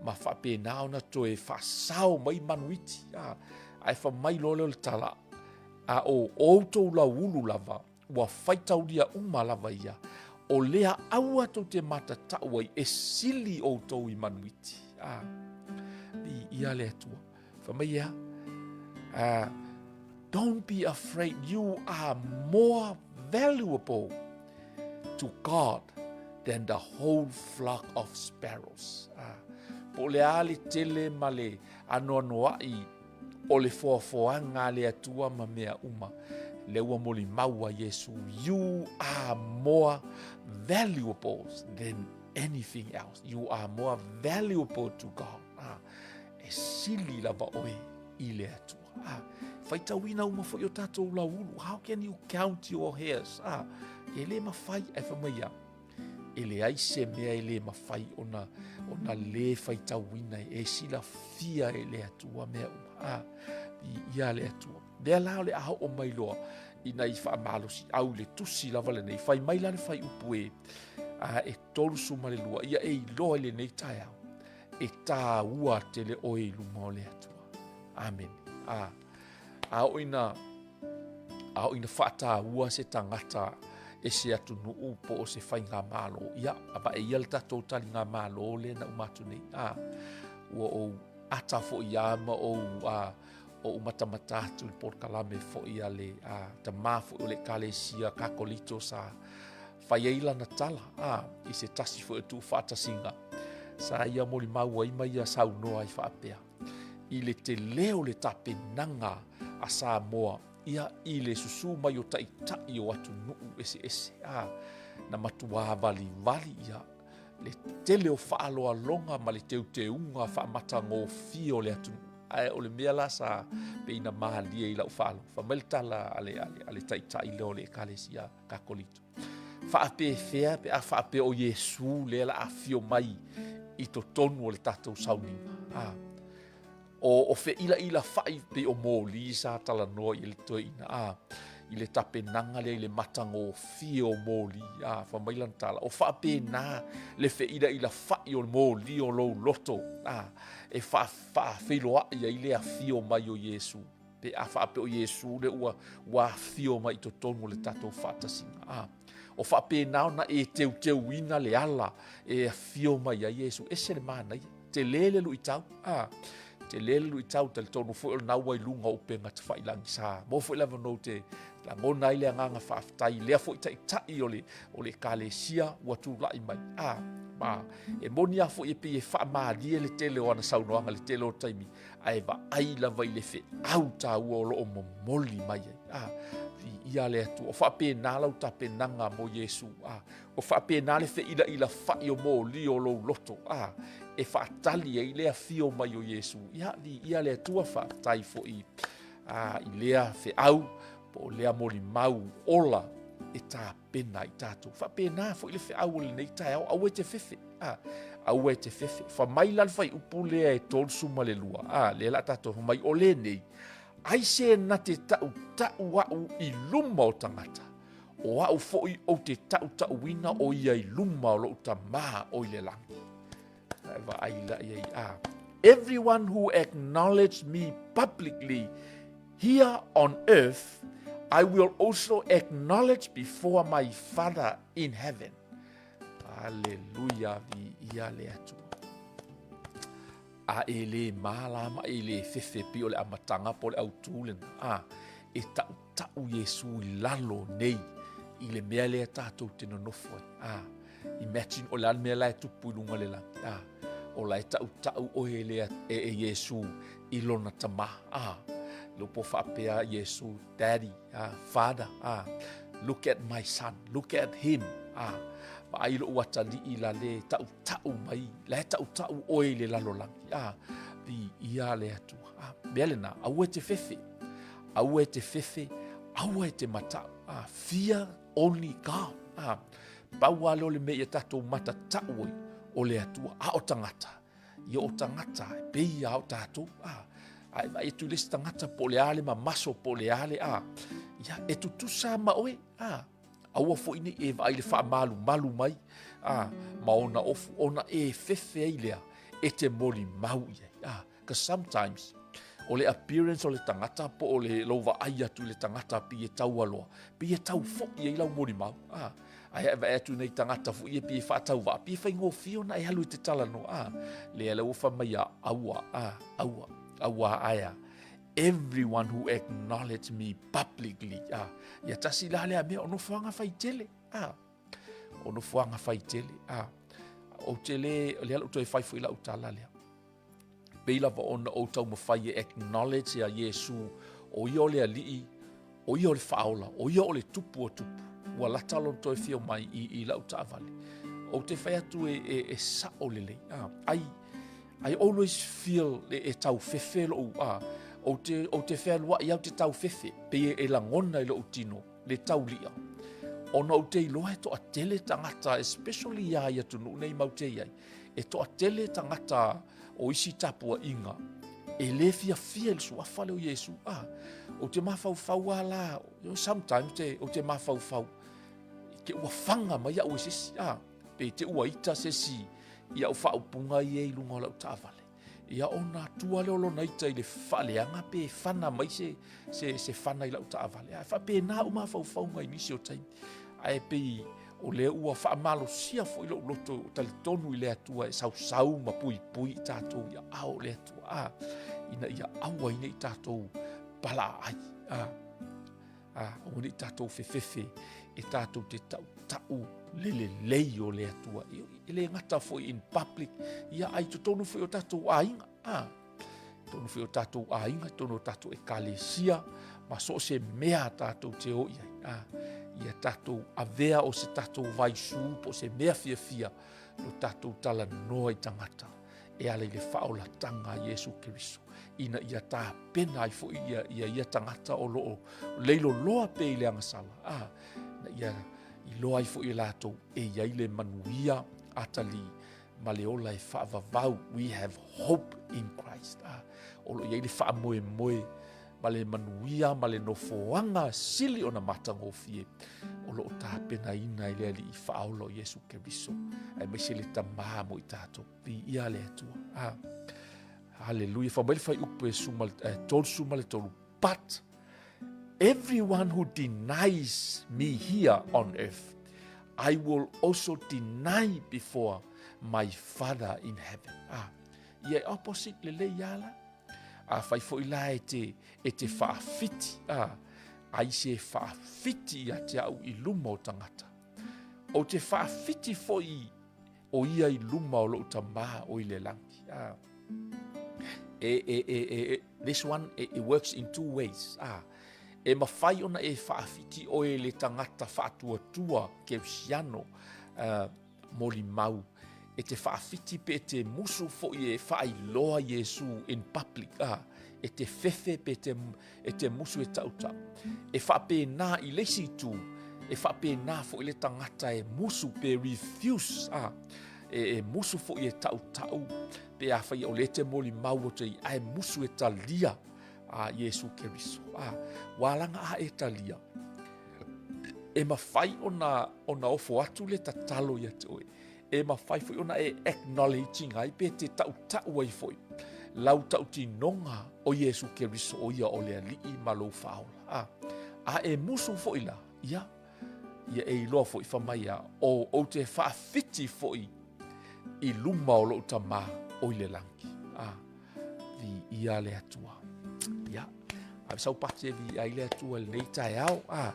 Speaker 2: ma faapena ona toe faasao mai manuiti, a, ae fa mai loa lea o le tala, a o outou lauulu lava, Ua faitaulia uma lava ia, o lea aua tou te matatau ai e sili outou i manuiti. A, i, ia le Atua. Fa mai ea, don't be afraid, you are more valuable to God than the whole flock of sparrows. A, po o le a le tele ma le anoanoaʻi O le foafoaga a le Atua ma mea uma, lea ua molimau a Iesu, You are more valuable than anything else. You are more valuable to God. Ah, e sili lava oe i le Atua. Ah, faitauina uma foi o tātou lauulu. How can you count your hairs? Ah, e le mawhai, e whamaia. E leai se mea e lē mafai ona, ona lē faitauina e silafia e le Atua mea uma. A, i, ia le Atua. Lea la o le a hoʻo mai loa i nai faamalosiau i le tusi lava lenei. Fai mai la le fuaiupu e, a, e 32, ia e iloa i lenei taeao, e tāua tele oe i luma o le Atua. Amene. A, a oo ina a oo ina faataua se tagata e se atunuu po o se faigamalo, ia, avae ia le tatou taligamalo lea na uma atu nei. A, ua ou ata foi ia ma ou, a, ou matamata atu i le polokalame foi a le a, tamā foi o le Ekalesia Kakolito sa fai ai lana tala, a, i se tasi foi o tuufaatasiga sa ia molimau ai ma ia saunoa ai faapea. i le telē o le tapenaga a Samoa ia i le susū mai o taitai o atunuu eseese, a na matuā valivali ia le tele o faaaloaloga ma le teuteuga faamatagofie o le atunuu. Ae o le mea la sa pei na malie i lau faalogo, fai mai le tala a le, a le, a le taitai lea o le Ekalesia Kakolito, Faapefea pe a faapea o Iesū lea la afio mai i totonu o le tatou sauniga? A, o, o feʻilaʻilafaʻi pei o mōlī sa talanoa i le toeaina, a, i le tapenaga lea i le matagofie o mōlī, a, fai mai lana tala, o faapena le feʻilaʻilafaʻi o mōlī o lou loto, a, e fa, faafeiloaʻi ai le afio mai o Iesū. Pe a faapea o Iesū lea ua, ua afio mai i totonu o le tatou faatasiga. A, o faapena ona e teuteuina le ala e afio mai ai Iesū. Ese le manaia. Tele le luitau. A, tele le luitau, talitonu foi o lena ua i luga o upega tafailangi sa. Maua foi le avanoa ou te lagona ai le agaga faafetai i lea foi taitai o le, o le ekalesia ua tulai mai. A, ma e moni lava foi e pei e faamalie le tele o ana saunoaga i le tele o taimi, ae vaai lava i le feau taua o lo o momoli mai ai. A, viia le Atua. O faapena lau tapenaga mo Iesu. A, o faapena le feʻilaʻilafaʻi o mōlī o lou loto. A, e faatali ai le afio mai o Iesu. Ia, viia le Atua, faafetai foi a, i lea feau po o lea molimau ola e tapena pena i tatou. Faapena foi le feau o lenei taeao, aua e te fefe. A, aua e te fefe. Fa mai la le fuaiupu lea e 32, a, lea la tatou fa mai o lenei, ai se na te taʻutaʻu aʻu i luma o tagata, o aʻu foi ou te taʻutaʻuina o ia i luma o loʻu Tamā o i le lagi. E vaai la i ai, a, Everyone who acknowledge me publicly here on earth, I will also acknowledge before my Father in heaven. Aleluia, viia le Atua. A e lē malama, e lē fefe pei o le amataga po o le autū lena. A, e taʻutaʻu Iesū i lalo nei i le mea lea tatou te nonofo ai. A, Imagine, o le a le mea la e tupu i luga o le lagi, a, o la e taʻutaʻu oe e, le, e, e Iesū i lona tamā, a, le upu faapea Iesū, Daddy, a, Father, a, look at my son, look at him, a, vaai loʻu atalii la le taʻutaʻu mai, la e taʻutaʻu oe i le lalolagi, a, viia le Atua, a, mea lena, aua e te fefe, aua e te fefe, aua e te mataʻu, a, fear only God. A, Pau lava lea o le mea ia tatou matatau ai, o le Atua, a o tagata, ia o tagata e pei lava o tatou. A, a e vaai atu i le isi tagata po o le a le mamaso, po o le a le a, ia, e tutusa ma oe, a, aua foi ne i e vaai i le faamalumalu mai, a, ma ona ofu, ona e fefe ai lea, e te molimau i ai, a, cause sometimes, o le appearance o le tagata po o le lou vaai atu i le tagata pei e taualoa, pei e tau foi ai lau molimau, a, ae a e vaai atu i nai tagata foi ia pei e faatauvaa, pei e faigofie ona e alu e te talanoa, a, lea la ua fai mai a, aua, a, aua, aua ae a, everyone who acknowledge me publicly, a, ia tasi la lea mea o nofoaga faitele, a, o nofoaga faitele, a, ou te le, lea la ou toe fai foi lau tala lea. Pei lava ona ou taumafai e acknowledge ia Iesu, o ia o le Alii, o ia o le Faaola, o ia o le Tupu o Tupu. Ua lata lona toe afio mai i, i lau taavale. Ou te fai atu e, e, e sao lelei. Ah, I, I always feel e, e taufefe lou, ah, ou te, ou te fealuai au te taufefe, pei e, e lagona i lou tino, le taulia. Ona ou te iloa e toatele tagata, especially ia i atunuu nei mau te iai, e toatele tagata o isi tapuaiga e le fiafia i le suafa lea o Iesu. Ah, ou te mafaufau lava la, sometimes te, ou te mafaufau, te ua faga mai au e se isi, ah, pe te ua ita se isi i au faaupuga ia i luga o lau taavale. Ia ona tua lea o lona ita i le faaleaga pe fana mai se, se, se fana i lau taavale. Ae faapena au mafaufauga i nisi o taimi. Ae pei o lea ua faamalosia foi lou loto talitonu i le Atua e sausau ma puipui i tatou i aao o le Atua. A, ina ia aua ai ne i tatou palaai. A, a, aua ne i tatou fefefe e tatou te tautau le lelei o le Atua. E le gata foi in public, ia ai totonu foi o tatou aiga. A, totonu foi o tatou aiga, totonu o tatou ekalesia, ma so o se mea tatou te o i ai. A, ia tatou avea o se tatou vaisū po o se mea fiafia lo tatou talanoa i tagata e ala i le faaolataga a Iesu Keriso, ina ia tapena ai foi ia, ia, ia tagata o lo o leiloloa pea i le agasala, a, ina ia iloa ai foi e latou e i ai le manuia atalii ma le ola e faavavau. We have hope in Christ. Ah, o lo o i ai le faamoemoe ma le manuia ma le nofoaga sili ona matagofie o lo o tapenaina e le Alii faaola o Iesu Keriso, aemaise le Tamā mo i tatou. Viia le Atua. Ah, haleluia. Fai mai le fuaiupu e suma, eh, 33. But everyone who denies me here on earth, I will also deny before my Father in heaven. Ah, ia e opposite lelei ia la. A fai foi la e te, e te faawhiti, ah, ai se faawhiti ia te au i luma o tangata. O te faawhiti foi o ia i luma o lou Tamā o i le langi. Ah. E, e, e, e, e, this one, it, it works in two ways. Ah. E mawhai ona e whaawhiti oe le tangata whaatuatua Keusiano uh, molimau e te whaawhiti pe te musu foi e whaailoa Iesu in public. Ah. E te fefe pe te e te musu e tautau. E faapena i le isi itu, e faapena foi le tagata e musu pe refuse, a, e, e musu foi e tautau, pe afai o le te molimau atu ai, ae musu e talia a Iesu Keriso. A, ua alaga a e talia, e mawhai ona, ona ofo atu le tatalo ia te oe. E mawhai foi ona e acknowledging ai pe te tautau ai foi lau tautinoga o Iesu Keriso o ia o le Alii ma lou Faaola. A, a e musu foi la, ia, ia e iloa foi fa mai a, o ou te faawhiti foi i luma o lou Tamā o i le langi. A, vi ia le Atua. Ia, ave sau pati e vi ai le Atua i lenei taeao, a,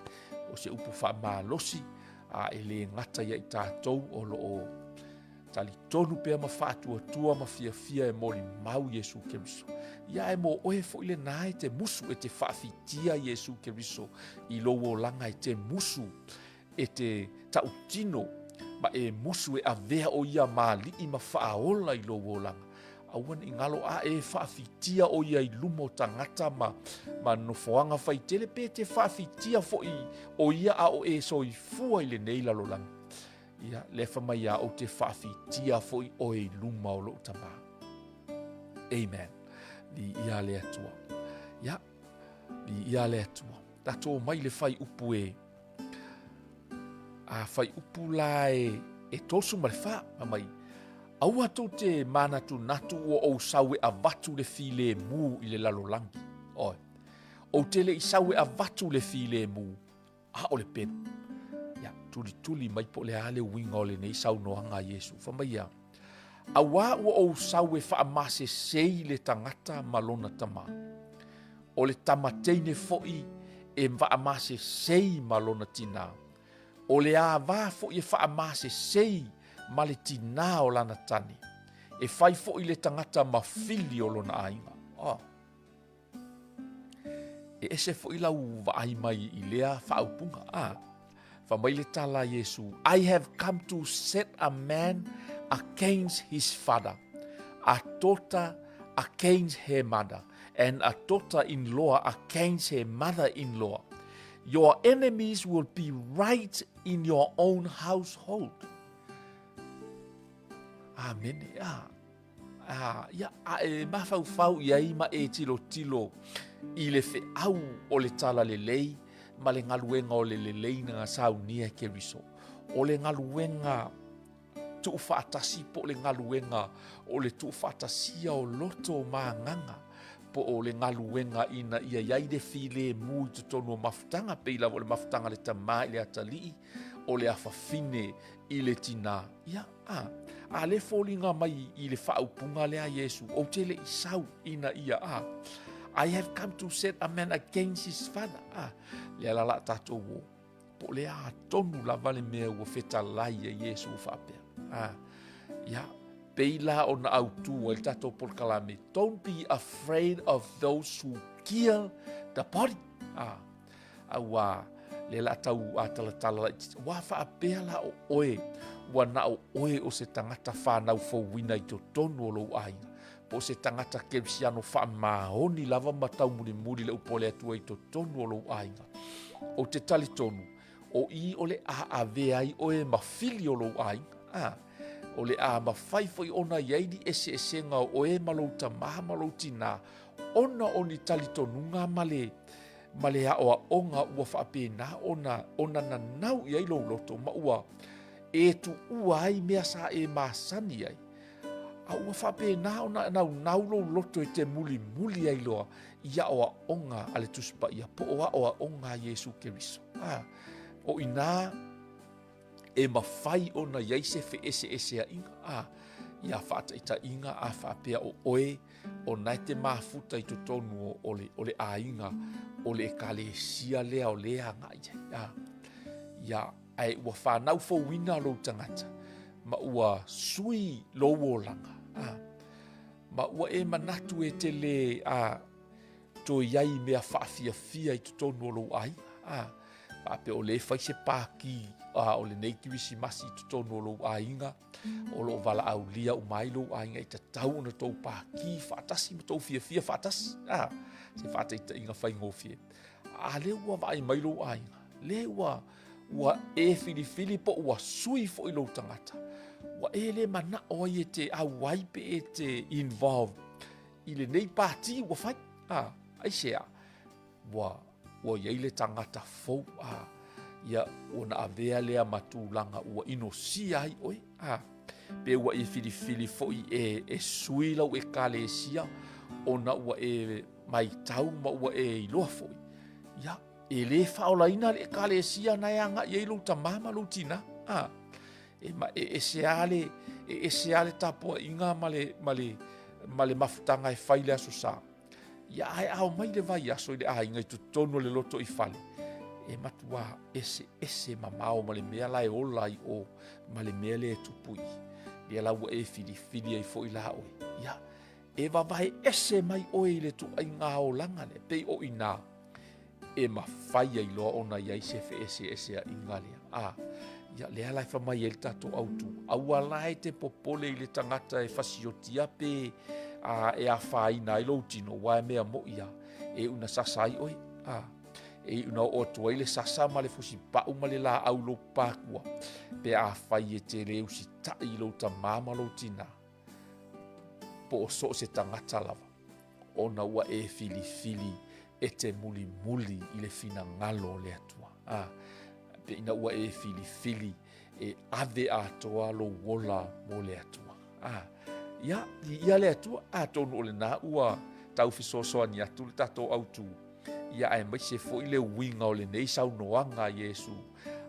Speaker 2: o se upu faamalosi, a e le gata ia i tatou o lo o talitonu pea ma faatuatua ma fiafia e molimau Iesu Keriso. Ia e mo oe foi lenā e te musu e te faawhitia Iesu Keriso i lou olaga e te musu e te tautino ma e musu e avea o ia ma aliʻi ma faaola i lou olaga. Aua ne i ngalo a e faawhitia o ia i luma o tagata ma, ma nofoaga faitele pe te faawhitia foi o ia a o e soifua i lenei lalolagi. Ia, lea fai mai ia, ou te faafitia foi oe i luma o lou Tamā. Amen. Viia le Atua. Ia, viia le Atua. Tatou omai le fuaiupu e, a fuaiupu la e, e 34, fai mai, aua tou te manatunatu ua ou sau e avatu le filemu i le lalolagi. Oi. Ou te le i sau e avatu le filemu, a o le pelu. Ia, tulituli mai po o le a le uiga o lenei saunoaga a Iesu. Fai mai ia, Auā ua ou sau e faamasesei le tagata ma lona tamā. O le tama teine foi e faamasesei ma lona tinā. O le āvā foi e faamasesei ma le tinā o lana tane. E fai foi le tagata ma fili o lona aiga. Oh. E ese foi lau vaai mai i lea faaupuga. Ah, fai mai le tala a Iesu, I have come to set a man against his father, a daughter against her mother, and a daughter-in-law against her mother-in-law. Your enemies will be right in your own household. Amene. Ah, Ā, ia, a e mafaufau i ai ma e tilotilo i le feau o le Talalelei ma le galuega o le lelei na saunia e Keriso. O le galuega tuufaatasi po o le galuega o le tuufaatasia o loto ma agaga po o le galuega ina ia i ai le filemu i totonu o mafutaga, pei lava o le mafutaga a le tamā i le atalii, o le afafine i le tinā. Ia, A, a le foliga mai i le faaupuga lea a Iesu, ou te le i sau ina ia, a, I have come to set a man against his father. A, lea la la tatou o, po o le a tonu lava le mea ua fetalai e Iesu faapea. A, ia, pei la ona autu ai le tatou polokalame, don't be afraid of those who kill the body. A, Auā, lea la tau ātalatala laitiiti, ua faapea la o oe, ua na o oe o se tagata whānau fouina i totonu o lou aiga, po o se tagata kerisiano faamaoni lava ma taumulimuli le upu a le Atua i totonu o lou aiga. Ou te talitonu, o i o le a avea ai oe ma fili o lou aiga, a, o le a mafai foi ona i ai ni eseesega o oe ma lou tamā ma lou tinā, ona o ni talitonuga ma le, ma le aoaoga ua faapena ona ona nanau i ai lou loto ma ua e tuua ai mea sa e masani ai. A ua faapena ona naunau lou loto e te mulimuli ai loa i aoaoga a le Tusi Paia po o aoaoga a Iesu Keriso. A, o inā e mafai ona i ai se feeseeseaiga, a, ia faataitaiga a faapea o oe ona e te mafuta i totonu o, o, le, o le aiga o le ekalesia lea o le agai ai. A, ia, ae ua whanau fouina lou tagata, ma ua sui lou olaga. A, ma ua e manatu e te le a, toe i ai mea faafiafia i totonu o lou aiga. A, faapea o le fai se pākī a, o lenei Kirisimasi i totonu o lou aiga, o lo o valaaulia uma ai lou aiga e tatau ona tou pākī faatasi ma tou fiafia faatasi. A, se faataitaiga faigofie. A lea ua vaai mai lou aiga, lea ua ua e filifili po ua sui foi lou tagata, ua e le manao ai e te auai pe e te involve i lenei pātī ua fai. A, aisea? Ua, ua i ai le tagata fou, a, ia, ua na avea lea ma tulaga ua inosia ai oe, a, pe ua e filifili foi e, e sui lau ekalesia, ona ua e maitau ma ua e iloa foi, ia, e le faaolaina le ekalesia na e agai ai lou tamā ma lou tinā, a, e, ma, e ese lava le, e ese lava le tapuaiga ma le, ma le, ma le mafutaga e fai le Aso Sa. Ia ae ao mai le vaiaso i le aiga i totonu o le loto i fale, e matuā eseese mamao ma le mea la e ola ai o ma le mea lea e tupu i. Lea la ua e filifili ai foi la oe. Ia, e vavae ese mai oe i le tuaiga olaga lea, pei o inā e mafai ai loa ona i ai se feeseeseaiga lea. A, ia, lea la e fai mai ai le tatou autu, aua la e te popole i le tagata e fasiotia pe a, e afaina ai lou tino, aua e mea moʻi a, e una sasa ai oe. A, E iu na oo atu ai le sasa ma le fusipau ma le laau i lou papakua, pe afai e te le usitai i lou tamā ma lou tinā, po o so o se tagata lava, ona ua e filifili e te mulimuli i le finagalo o le Atua. A, pe ina ua e filifili e ave atoa lou ola mo le Atua. A, ia, viia le Atua, atonu o lena ua tau fesoasoani atu le tatou autu, ia aemaise foi le uiga o lenei saunoaga a Iesu,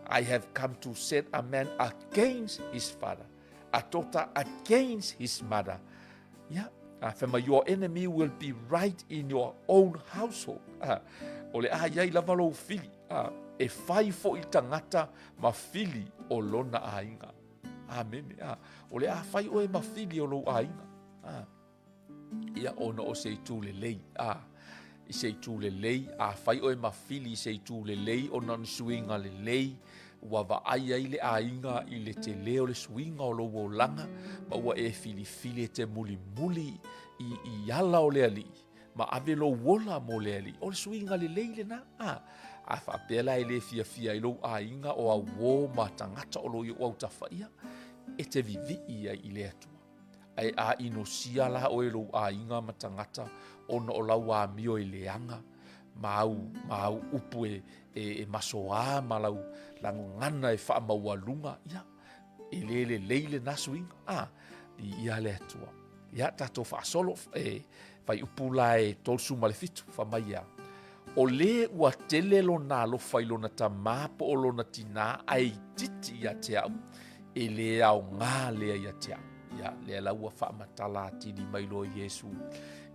Speaker 2: I have come to set a man against his father, a daughter against his mother. Ia, a fai mai, your enemy will be right in your own household. A, o le a iai lava lou fili, a, e fai foi tagata ma fili o lona aiga. Amene. A, o le a fai oe ma fili o lou aiga. A, ia ona o se itu lelei. A, i se itu lelei, a fai oe ma fili i se itu lelei ona o ni suiga lelei, ua vaai ai le aiga i le tele o le suiga o lou olaga, ma ua e filifili e te mulimuli i, i ala o le Alii, ma ave lou ola mo le Alii. O le suiga lelei lena. A, a faapea la e le fiafia ai lou aiga o au uō ma tagata o lo o i ou autafa ia, e te vivii ai i le Atua. Ae a inosia la oe lou aiga ma tagata ona o lau amio e leaga, ma au, ma au upu e, e, e masoā ma lau lagogana e faamaualuga, ia, e le lelei lena suiga. A, viia le Atua. Ia, tatou faasolo, e, fuaiupu la e 37, fai mai ia, O lē ua tele lona alofa i lona tamā po o lona tinā ae itiiti ia te au, e lē aogā lea ia te au. Ia, lea la ua faamatala atili mai loa Iesu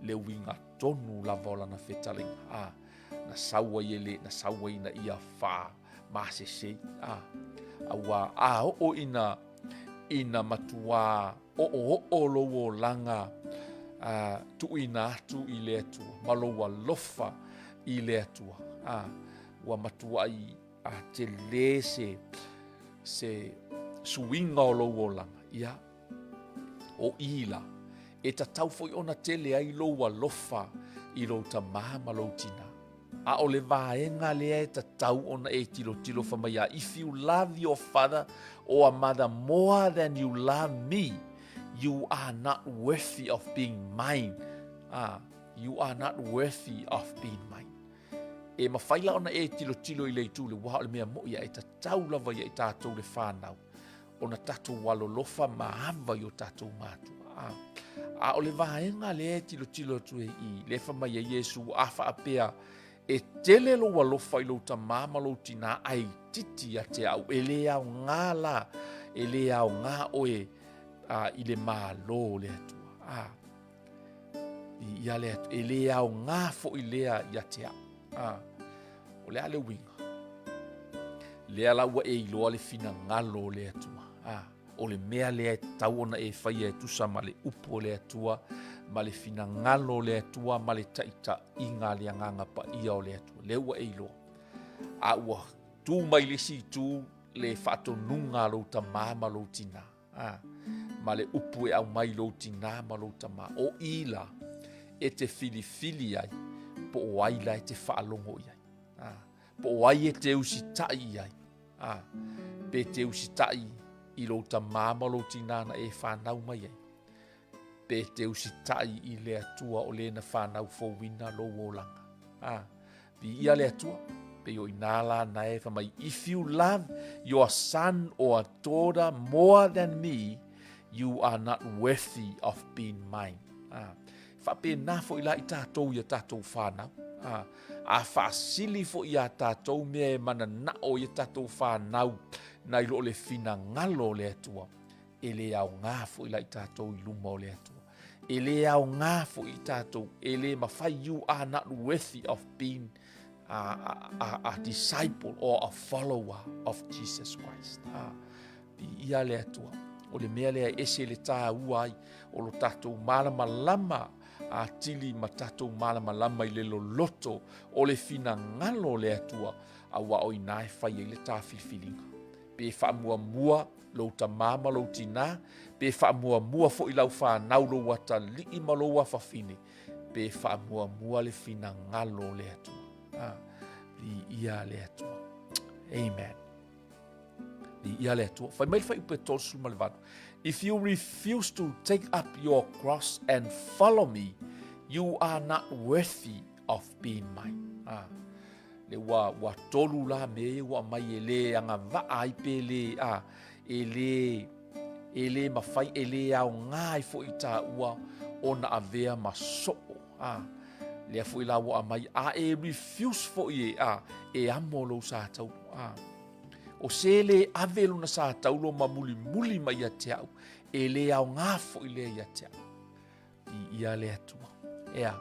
Speaker 2: le uiga tonu lava o lana fetalaiga. A, na sau ai e le, na sau ai ina ia faa masesei. A, auā, a oo ina, ina matuā oooo lou olaga a, tuuina atu i le Atua ma lou alofa i le Atua. A, ua matuai a tele se, se suiga o lou olaga. Ia, o i la, e tatau foi ona tele ai lou alofa i lou tamā ma lou tinā. A o le vaega lea e tatau ona e tilotilo fai mai a if you love your father or mother more than you love me, you are not worthy of being mine. Ah, you are not worthy of being mine. E mawhai la ona e tilotilo i le itu le wā o le mea mo'i a e tatau lava ia i tātou le whānau. Ona tatou alolofa ma ava i o tatou mātua. A, a o le vaega lea e tilotilo atu e i, lea fai mai ai Iesu, a faapea, e tele lou alofa i lou tamā ma lou tinā, ae itiiti ia te au, e le aogā la, e le aogā oe a, i le Malo o le Atua. A, i, ia le Atua, e le aogā foi lea ia te au. A, o le a le uiga? Lea la ua e iloa le finagalo o le Atua. A, o le mea lea e tatau ona e faia e tusa ma le upu o le Atua, ma le finagalo o le Atua, ma le taitaiga a le Agaga Paia o le Atua. Lea ua e iloa. A ua tu mai le isi itu le faatonuga a lou tamā ma lou tinā. A, ma le upu e aumai lou tinā ma lou tamā. O i la e te filifili ai, po o ai la e te faalogo i ai. A, po o ai e te usitai i ai. A, pe te usitai i lou tamā ma lou tinā na e whanau mai ai. Pe te usitai i le Atua o le na whanau fouina lou olaga. A, Viia le Atua, pei o inā la na e fai mai, If you love your son or daughter more than me, you are not worthy of being mine. A, faapena foi la i tatou i a tatou whanau. A, a faasili foi iā tatou mea e mananao i a tatou whanau nai lo le finagalo o le Atua. E le aogā foi la i tatou i luma o le Atua. E le aogā foi i tatou, e le mawhai, you are not worthy of being a, a, a, a disciple or a follower of Jesus Christ. A, viia le Atua. O le mea lea e ese le tāua ai o lo tatou malamalama atili ma tatou malamalama i le loloto o le finagalo o le Atua, auā o inā e fai ai le tā filifiliga. Pe faamuamua lou tamā ma lou tinā, pe faamuamua foi lau fanau lou atalii ma lou afafine, pe faamuamua le finagalo o le Atua. A, Viia le Atua. Amen. Viia le Atua. Fai mai le fuaiupu e 38. If you refuse to take up your cross and follow me, you are not worthy of being mine. Ah. Le ua, ua tolu la me e ua mai e le agavaa ai pe le, a, e le, e le mawhai, e le ao ngā ai fo i tā ua ona avea ma soo. A, lea foi la ua aumai, a e refuse foi e, a, e amo lou sa taulo. A, o se le ave lona sa taulo ma mulimuli mai ia te au, e le aoga foi lea ia te au. I ia le Atua. Ea,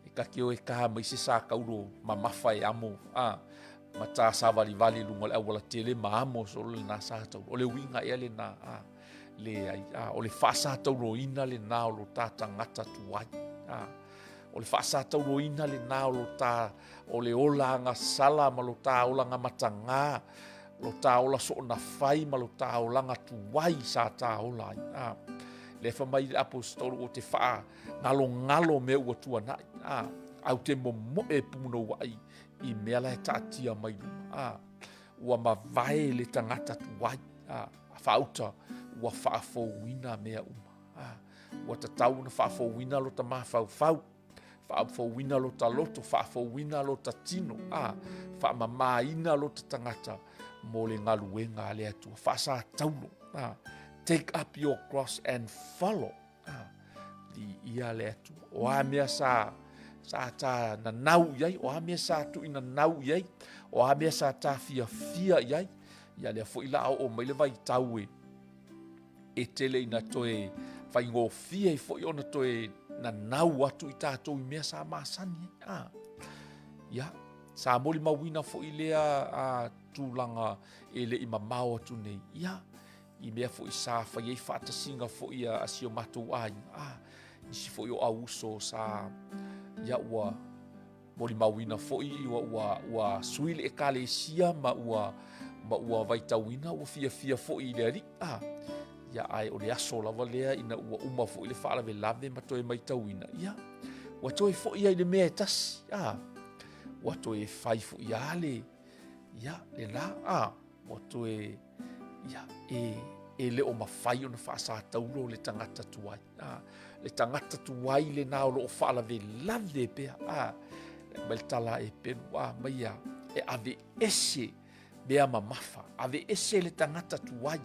Speaker 2: e kake o e ka mai se sa kaulo mamafa e amo, a, ma tā savalivali lunga o le auala tele ma amo solo lena sa taulo. O le uiga ea lena, a, Leai, a, o le faasatauloina lena o lo tā tagata tuai. A, o le faasatauloina lena o lo tā, o le ola agasala ma lo tā olaga matagā, lo tā ola soona fai ma lo tā olaga tuai sa tā ola ai. A, lea fa mai le apostolo o te wha ngalo ngalo mea ua tuanai. A, au te momoe punouai i mea la e taatia mai luma. A, ua mavae le tagata tuai. A, A faauta, ua faafouina mea uma. A, ua tatau ona faafouina lota mafaufau, faafouina lota loto, faafouina lota tino, a, faamamaina lota tagata mo le galuega a le Atua. Faasataulo, a, take up your cross and follow. A, viia le Atua. O a mea sa, sa tā nanau i ai, o a mea sa tui nanau i ai, o a mea sa tā fiafia i ai, ia lea foi la oo mai le vaitau e, e tele ina toe faigofie ai foi ona toe nanau atu i tātou i mea sa masani ai. A, ia, sa molimauina foi lea a, tulaga e le i mamao atu nei. Ia, I mea foi sa fai ai faatasiga foi a si o matou aiga, a, nisi foi o auuso sa, ia ua molimauina foi ua, ua, ua sui le ekalesia ma ua, ma ua vaitauina ua fiafia foi i le Alii, a, ia ae o le aso lava lea ina ua uma foi le faalavelave ma toe maitauina, ia, ua toe foi ai le mea e tasi, a, ua toe fai foi lava le, ia, le la, a, Ua toe, ia, e, e le o mafai ona faasataulo le tagata tuai. A, le tagata tuai lena o loo faalavelave pea. A, mai le tala e pelu, a, mai a, e ave ese mea mamafa, ave ese le tagata tuai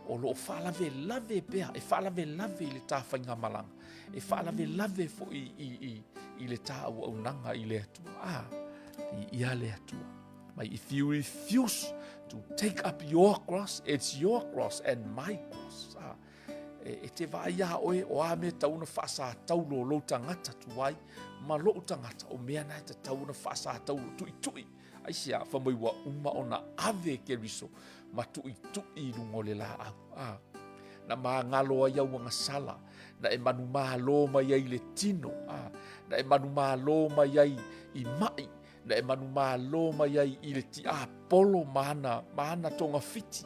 Speaker 2: o loo faalavelave pea, e faalavelave i le tā faigamalaga, e faalavelave foi i, i, i le tā auaunaga i le Atua. A, i ia le Atua. Mai if you refuse to take up your cross, it's your cross and my cross. Ah, e, e te vaai iā oe, o a mea tau ona faasataulo lou tagata tuai, ma lou tagata, o mea na e tatau ona faasataulo tuitui. Aisea, fa mai ua uma ona ave Keriso ma tuitui i lunga o le laau. Ah, na māgalo ai au agasala, na e manumalo mai ai le tino, ah, na e manumalo mai ai i mai, Na e manumalo mai ai i le tiapolo ma ana, ma ana togafiti,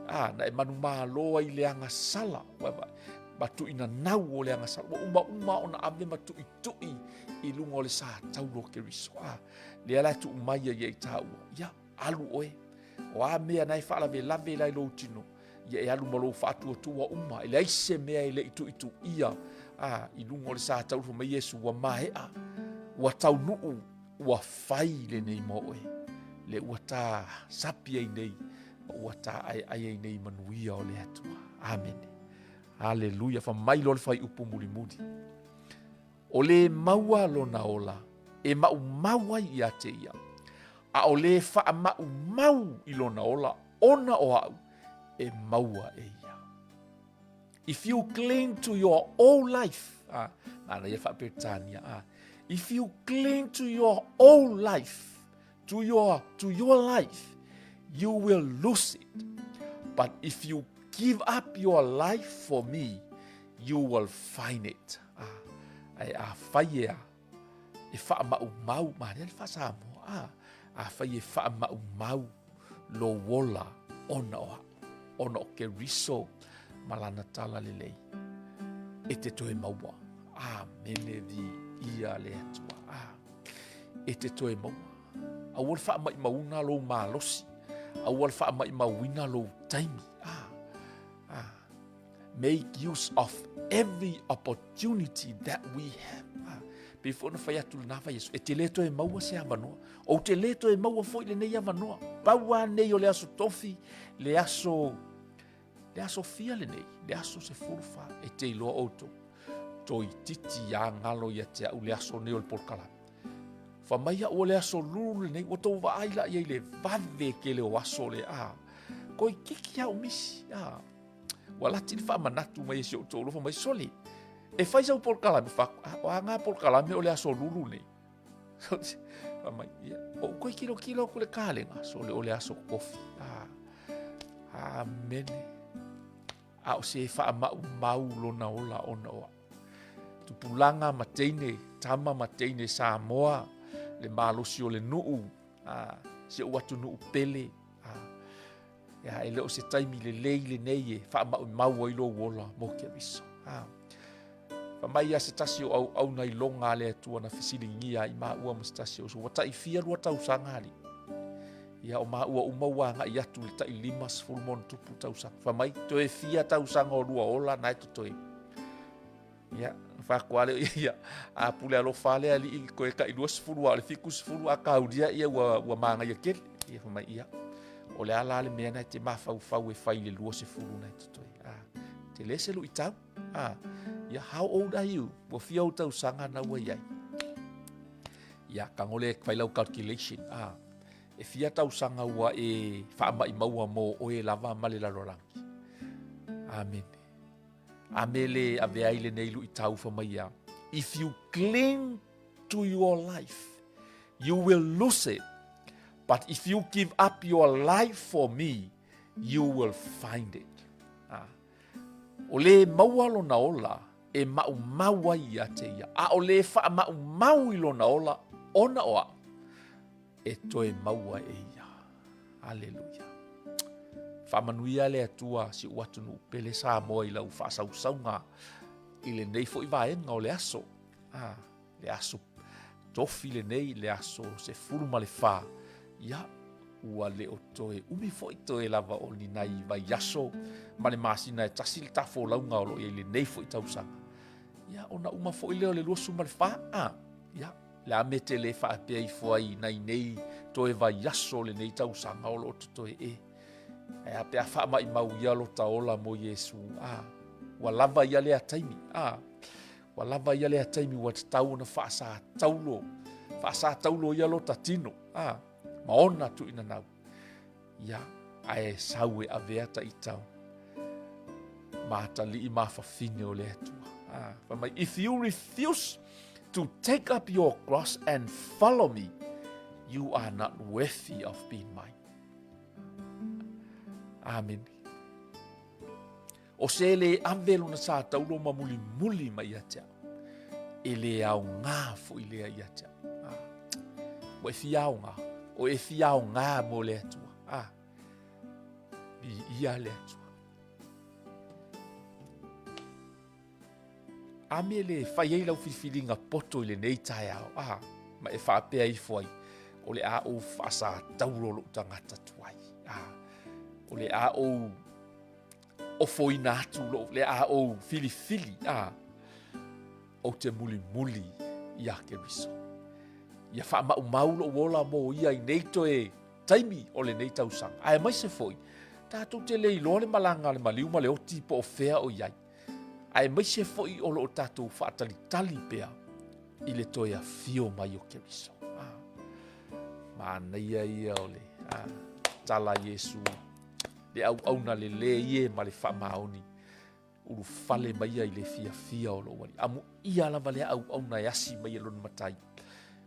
Speaker 2: a, na e manumalo ai le agasala, ma tuuinanau o le agasala. Ua umauma ona ave ma tuitui i luga o le sa taulo o Keriso. A, lea la e tuu mai ai ia i tāua. Ia, alu oe. O a mea na e faalavelave la i lou tino, ia e alu ma lou faatuatua uma, e leai se mea e le i tuituia, a, i luga o le sa taulo, fai mai Iesu, ua maea, ua taunuu, Ua fai lenei mo oe, le ua tā sapi ai nei, ma ua tā aeae ai nei manuia o le Atua. Amene. Aleluia. Fa mai loa le fuaiupu mulimuli. O le maua lona ola, e maumau ai ia te ia. A o le faamaumau i lona ola, ona o au, e maua e ia. If you cling to your old life, ah, nāna ia wha-Peretania, ah, if you cling to your old life, to your, to your life, you will lose it. But if you give up your life for me, you will find it. Ah, ai a whai e a, e whaamaumau, mā rea le wha-Samoa, ah, a whai e whaamaumau lo wola ona o hao. Ona o Keriso ma lana talalelei e te toe maua. Āmene viia le Atua. Ā, e te toe maua. Aua le faamaimauina lou malosi. Aua le faamaimauina lou taimi. Ah, ah. Make use of every opportunity that we have. Ah, pei foi ona fai atu lena vaiaso, e te le toe maua se avanoa. Ou te le toe maua foi lenei avanoa. Pau lava nei o le aso tofi, le aso, le aso fia lenei, le aso 14, e te iloa outou. Toeitiiti a galo ia te au le aso nei o le polokalame. Fa mai au o le aso lulu lenei, ua tou vaai la i ai le vave tele o aso le a. Toeitiiti au misi, a. Ua lati le faamanatu mai e si ou toalua, fai mai, Sole, e fai sau polokalame, fai atu, ah, o a ngā polokalame o le aso lulu nei. Fai mai, ia, ou koe kilokilo aku le kalenga, sole o le aso tofi. Ah, amene. A o se faamaumau lona ola ona o au. Tupulaga ma teine, tama ma teine Samoa, le malosi o le nuu, ah, si ou atunuu pele, ah, Ia, e le o se taimi lelei lenei e faamaumau ai lou ola mo Keriso. Ah. Fa mai ia se tasi o auauna i loga a le Atua na fesiligia ai maua ma se tasi o uso, ua tai fia lua tausaga alii. Ia, o maua uma ua agai atu i le tai 50 ma ona tupu tausaga. Fa mai, toe fia tausaga o lua ola na e totoe. Ia, na fai atu lea, ia, a pule alofa le alii koe tai 20 a o le 70 a kaulia ia ua, ua māgaia tele. Ia, fai mai, ia, o le a la le mea na e te mafaufau e fai i le 20 na e totoe. A, tele se luitau. A, ia, how old are you? Ua fia ou tausaga na ua i ai. Ia, tago lea e fai lau calculation. A, e fia tausaga ua e faamaimauina mo oe lava ma le lalolagi. Amene. A me le avea ai lenei luitau fa mai ia, If you cling to your life, you will lose it. But if you give up your life for me, you will find it. Ah. O le maua lona ola e maumau ai ia te ia, a o le faamaumau i lona ola ona o au, e toe maua e ia. Aleluia. Faamanuia le Atua si ou atunuu pele Samoa i lau faasausauga i lenei foi vaega o le aso. Ah, le aso tofi lenei, le aso 14. Ia, ua le o toe umi foi toe lava o ni nai vaiaso ma le masina e tasi le tafolauga o lo o i ai lenei foi tausaga. Ia, ona uma foi lea o le 24. Ah, ia, Le a mea te le faapea ifo ai nai nei toe vaiaso o lenei tausaga o lo o totoe e. Ae a pe a faamaimau ia lota ola mo Iesu, a, ua lava ia lea taimi, a, ua lava ia lea taimi ua tatau ona faasataulo, faasataulo ia lota tino, a, ma ona tuuina nau. Ia, ae sau e avea ta itau. Ma atalii ma fafine o le Atua. Ah, fai mai, if you refuse to take up your cross and follow me, you are not worthy of being mine. Amen. O se le ave lona sa taulo ma mulimuli mai ia te au, e le aoga foi lea ia te au. Ah. Ua e fia aoga, o e fia aoga mo le Atua. Ah. Viia le Atua. A mea le fai ai lau filifiliga poto i lenei taeao, ah, ma e faapea ifo ai, o le a ou faasataulo lou tagata tuai. Ah, o le a ou ofoina atu lou, le a ou filifili, ah, ou te mulimuli iā Keriso. Ia faamaumau lou ola mo ia i nei toe taimi o lenei tausaga. Aemaise foi, tatou te le iloa le malaga a le maliu ma le oti po o fea o i ai. Aemaise foi o lo o tatou faatalitali pea i le toe afio mai o Keriso. Ah, manaia ia o le ah, tala a Iesu, le auauna lelei e ma le faamaoni, ulufale mai ia i le fiafia o lou Alii. Amuia lava lea auauna e asi mai e lona matai,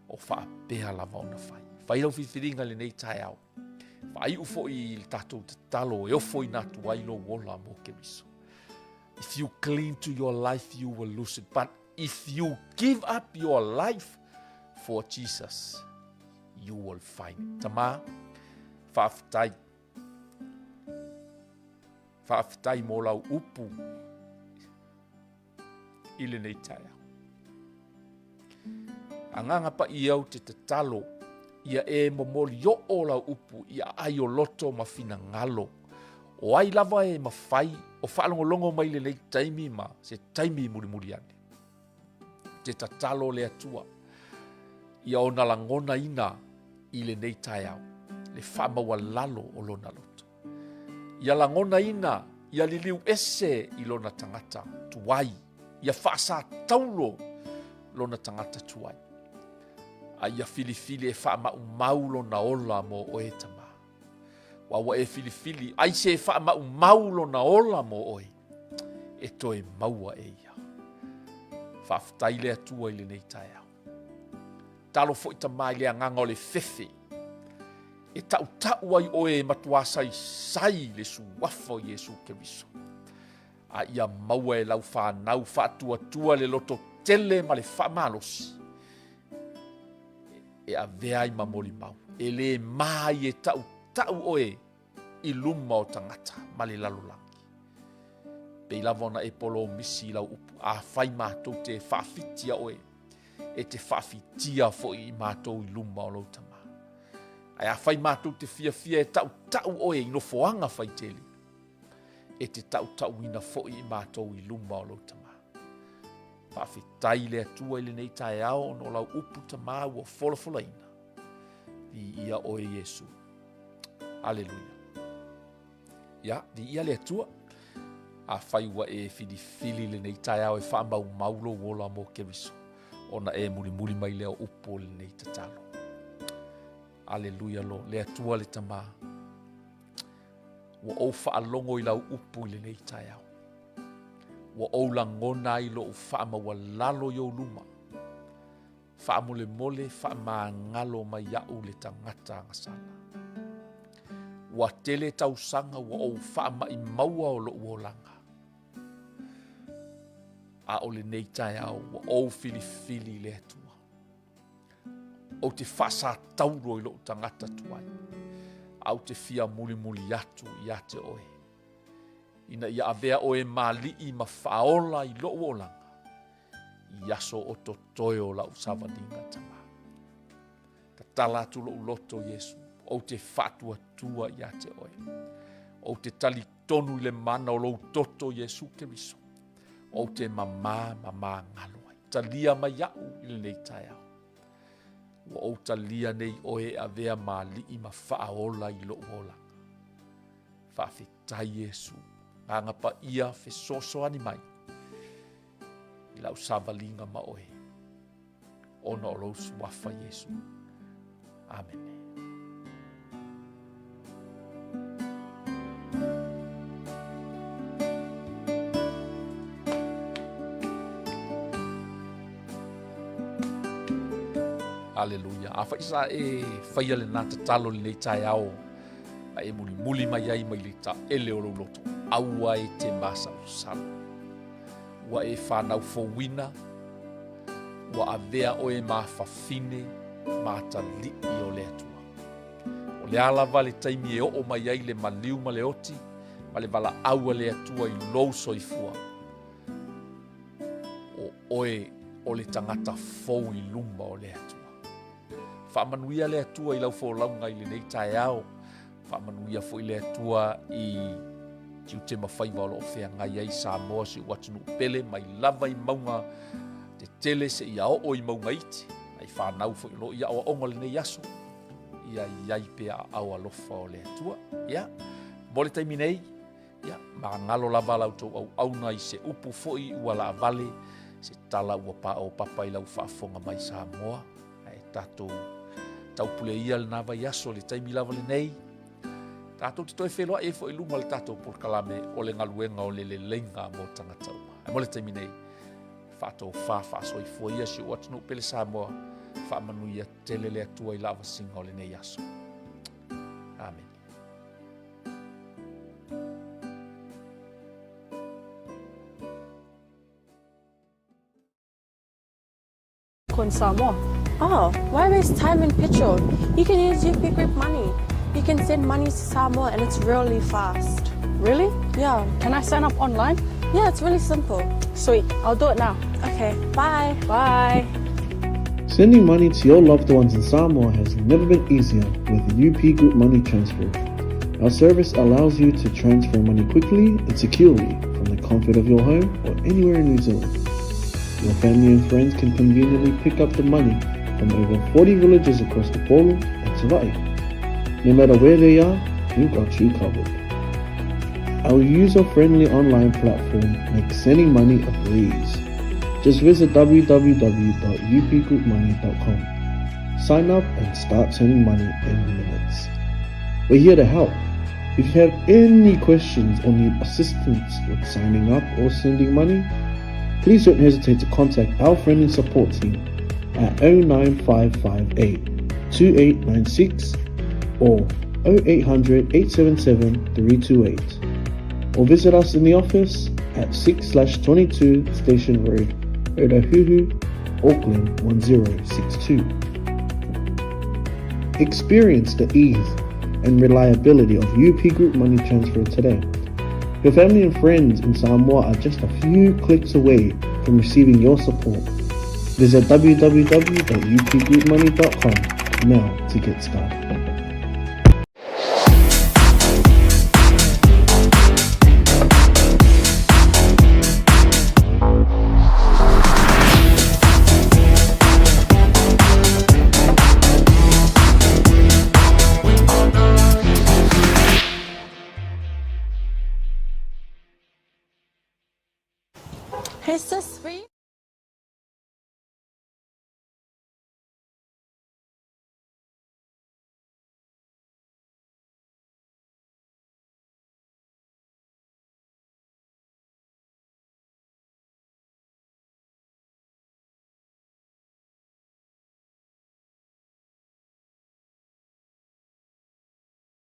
Speaker 2: o faapea lava ona fai. Fai lau filifiliga i lenei taeao. Faaiu foi i le tatou tatalo e ofoina atu ai lou ola mo Keriso. If you cling to your life, you will lose it. But if you give up your life for Jesus, you will find it. Tama, faafetai. Faafetai mo lau upu i lenei taeao. Agaga Paia ou te tatalo. Ia e momoli oo lau upu i aai o loto ma finagalo. O ai lava e mafai o faalogologo mai lenei taimi ma se taimi mulimuli ane. Te tatalo le Atua ia ona lagonaina i lenei taeao le faamaualalo o lona loto. Ia lagonaina ia liliu ese i lona tagata tuai, ia faasataulo lona tagata tuai, a ia filifili e faamaumau lona ola mo oe Tama. Aua ua e filifili, ai se e faamaumau lona ola mo oe, e toe maua e ia. Faafetai le Atua i lenei taeao. Talo foi Tama i le agaga o le fefe, e tautau ai oe e matuā saisai le suafa o Iesu Keriso. A ia maua e lau fanau faatuatua le loto tele ma le faamalosi, e avea ai ma molimau, e le ma ai e tautau oe i luma o tagata ma le lalolagi. Pei lava ona e polomisi i lau upu, afai matou te faafitia oe, e te faafitia foi i matou i luma o lou Tama. Ae afai matou te fiafia e tautau oe i nofoaga faitele, e te tautauina foi i matou i luma o lou Tama. Faafetai le Atua i lenei taeao ona o lau upu Tama ua folafolaina. Viia oe Iesu. Aleluia. Ia, viia le Atua. Afai ua e filifili lenei taeao e faamaumau lou ola mo Keriso, ona e mulimuli mai lea o upu o lenei tatalo. Aleluia lo, le Atua le Tama. Ua ou faalogo i lau upu i lenei taeao. Ua ou lagona ai lou faamaualalo i ou luma. Faamolemole faamagalo mai iaʻu le tagata agasala. Ua tele tausaga ua ou faamaʻimaua o loʻu olaga. A o lenei taeao ua ou filifili i le Atua. Ou te faasataulo i loʻu tagata tuai, a ou te fia mulimuli atu ia te oe, ina ia avea oe ma alii ma faaola i loʻu olaga, i aso o totoe o lau savaliga Tama. Tatala atu lou loto, Iesu, ou te faatuatua ia te oe. Ou te talitonu i le mana o lou toto, Iesu Keriso. Ou te mamā ma māgalo ai. Talia mai iaʻu i lenei taeao. Ua ou talia nei oe e avea ma alii ma faaola i lou olaga. Faafetai Iesu, Agaga Paia fesoasoani mai i lau savaliga ma oe, ona o lou suafa Iesu. Amene. Aleluia. Afai sa e faia lena tatalo lenei taeao, a e mulimuli mai ai mai le taele o lou loto, aua e te masalosalo. Ua e fanau fouina, ua avea oe ma fafine ma atalii o le Atua. O le a lava le taimi e oo mai ai le maliu ma le oti ma le valaau a le Atua i lou soifua, o oe o le tagata fou i luma o le Atua. Faamanuia le Atua i lau folauga i lenei taeao. Faamanuia foi le Atua i tiute ma faiva o lo o feagai ai Samoa, si ou atunuu pele, mai lava i mauga tetele seia oo i mauga iti, ai fanau foi o lo o i aoaoga lenei aso, ia i ai pea aao alofa o le Atua. Ia, mo le taimi nei, Ia, magalo lava la outou auauna i se upu foi ua laavale, se tala ua paopapa i lau faafofoga mai Samoa. Ae tatou taupule ia lena vaiaso i le taimi lava lenei. Tatou te toe feiloai ai foi i luma o le tatou polokalame o le galuega o le leleiga mo tagata uma. Ae mo le taimi nei, faatofa faasoifua ia si ou atunuu pele Samoa, faamanuia tele le Atua i lavasiga o lenei aso. Amene.
Speaker 6: In Samoa. Oh, why waste time and petrol? You can use UP Group Money. You can send money to Samoa and it's really fast. Really? Yeah. Can I sign up online? Yeah, it's really simple. Sweet. I'll do it now. Okay, bye. Bye.
Speaker 7: Sending money to your loved ones in Samoa has never been easier with UP Group Money Transfer. Our service allows you to transfer money quickly and securely from the comfort of your home or anywhere in New Zealand. Your family and friends can conveniently pick up the money from over 40 villages across the Polo and Savai'i. No matter where they are, we've got you covered. Our user-friendly online platform makes sending money a breeze. Just visit www.upgroupmoney.com. Sign up and start sending money in minutes. We're here to help. If you have any questions or need assistance with signing up or sending money, please don't hesitate to contact our friendly support team at 09558 2896 or 0800 877 328 or visit us in the office at 6/22 Station Road, Otahuhu, Auckland 1062. Experience the ease and reliability of UP Group Money Transfer today. Your family and friends in Samoa are just a few clicks away from receiving your support. Visit www.upgroupmoney.com now to get started.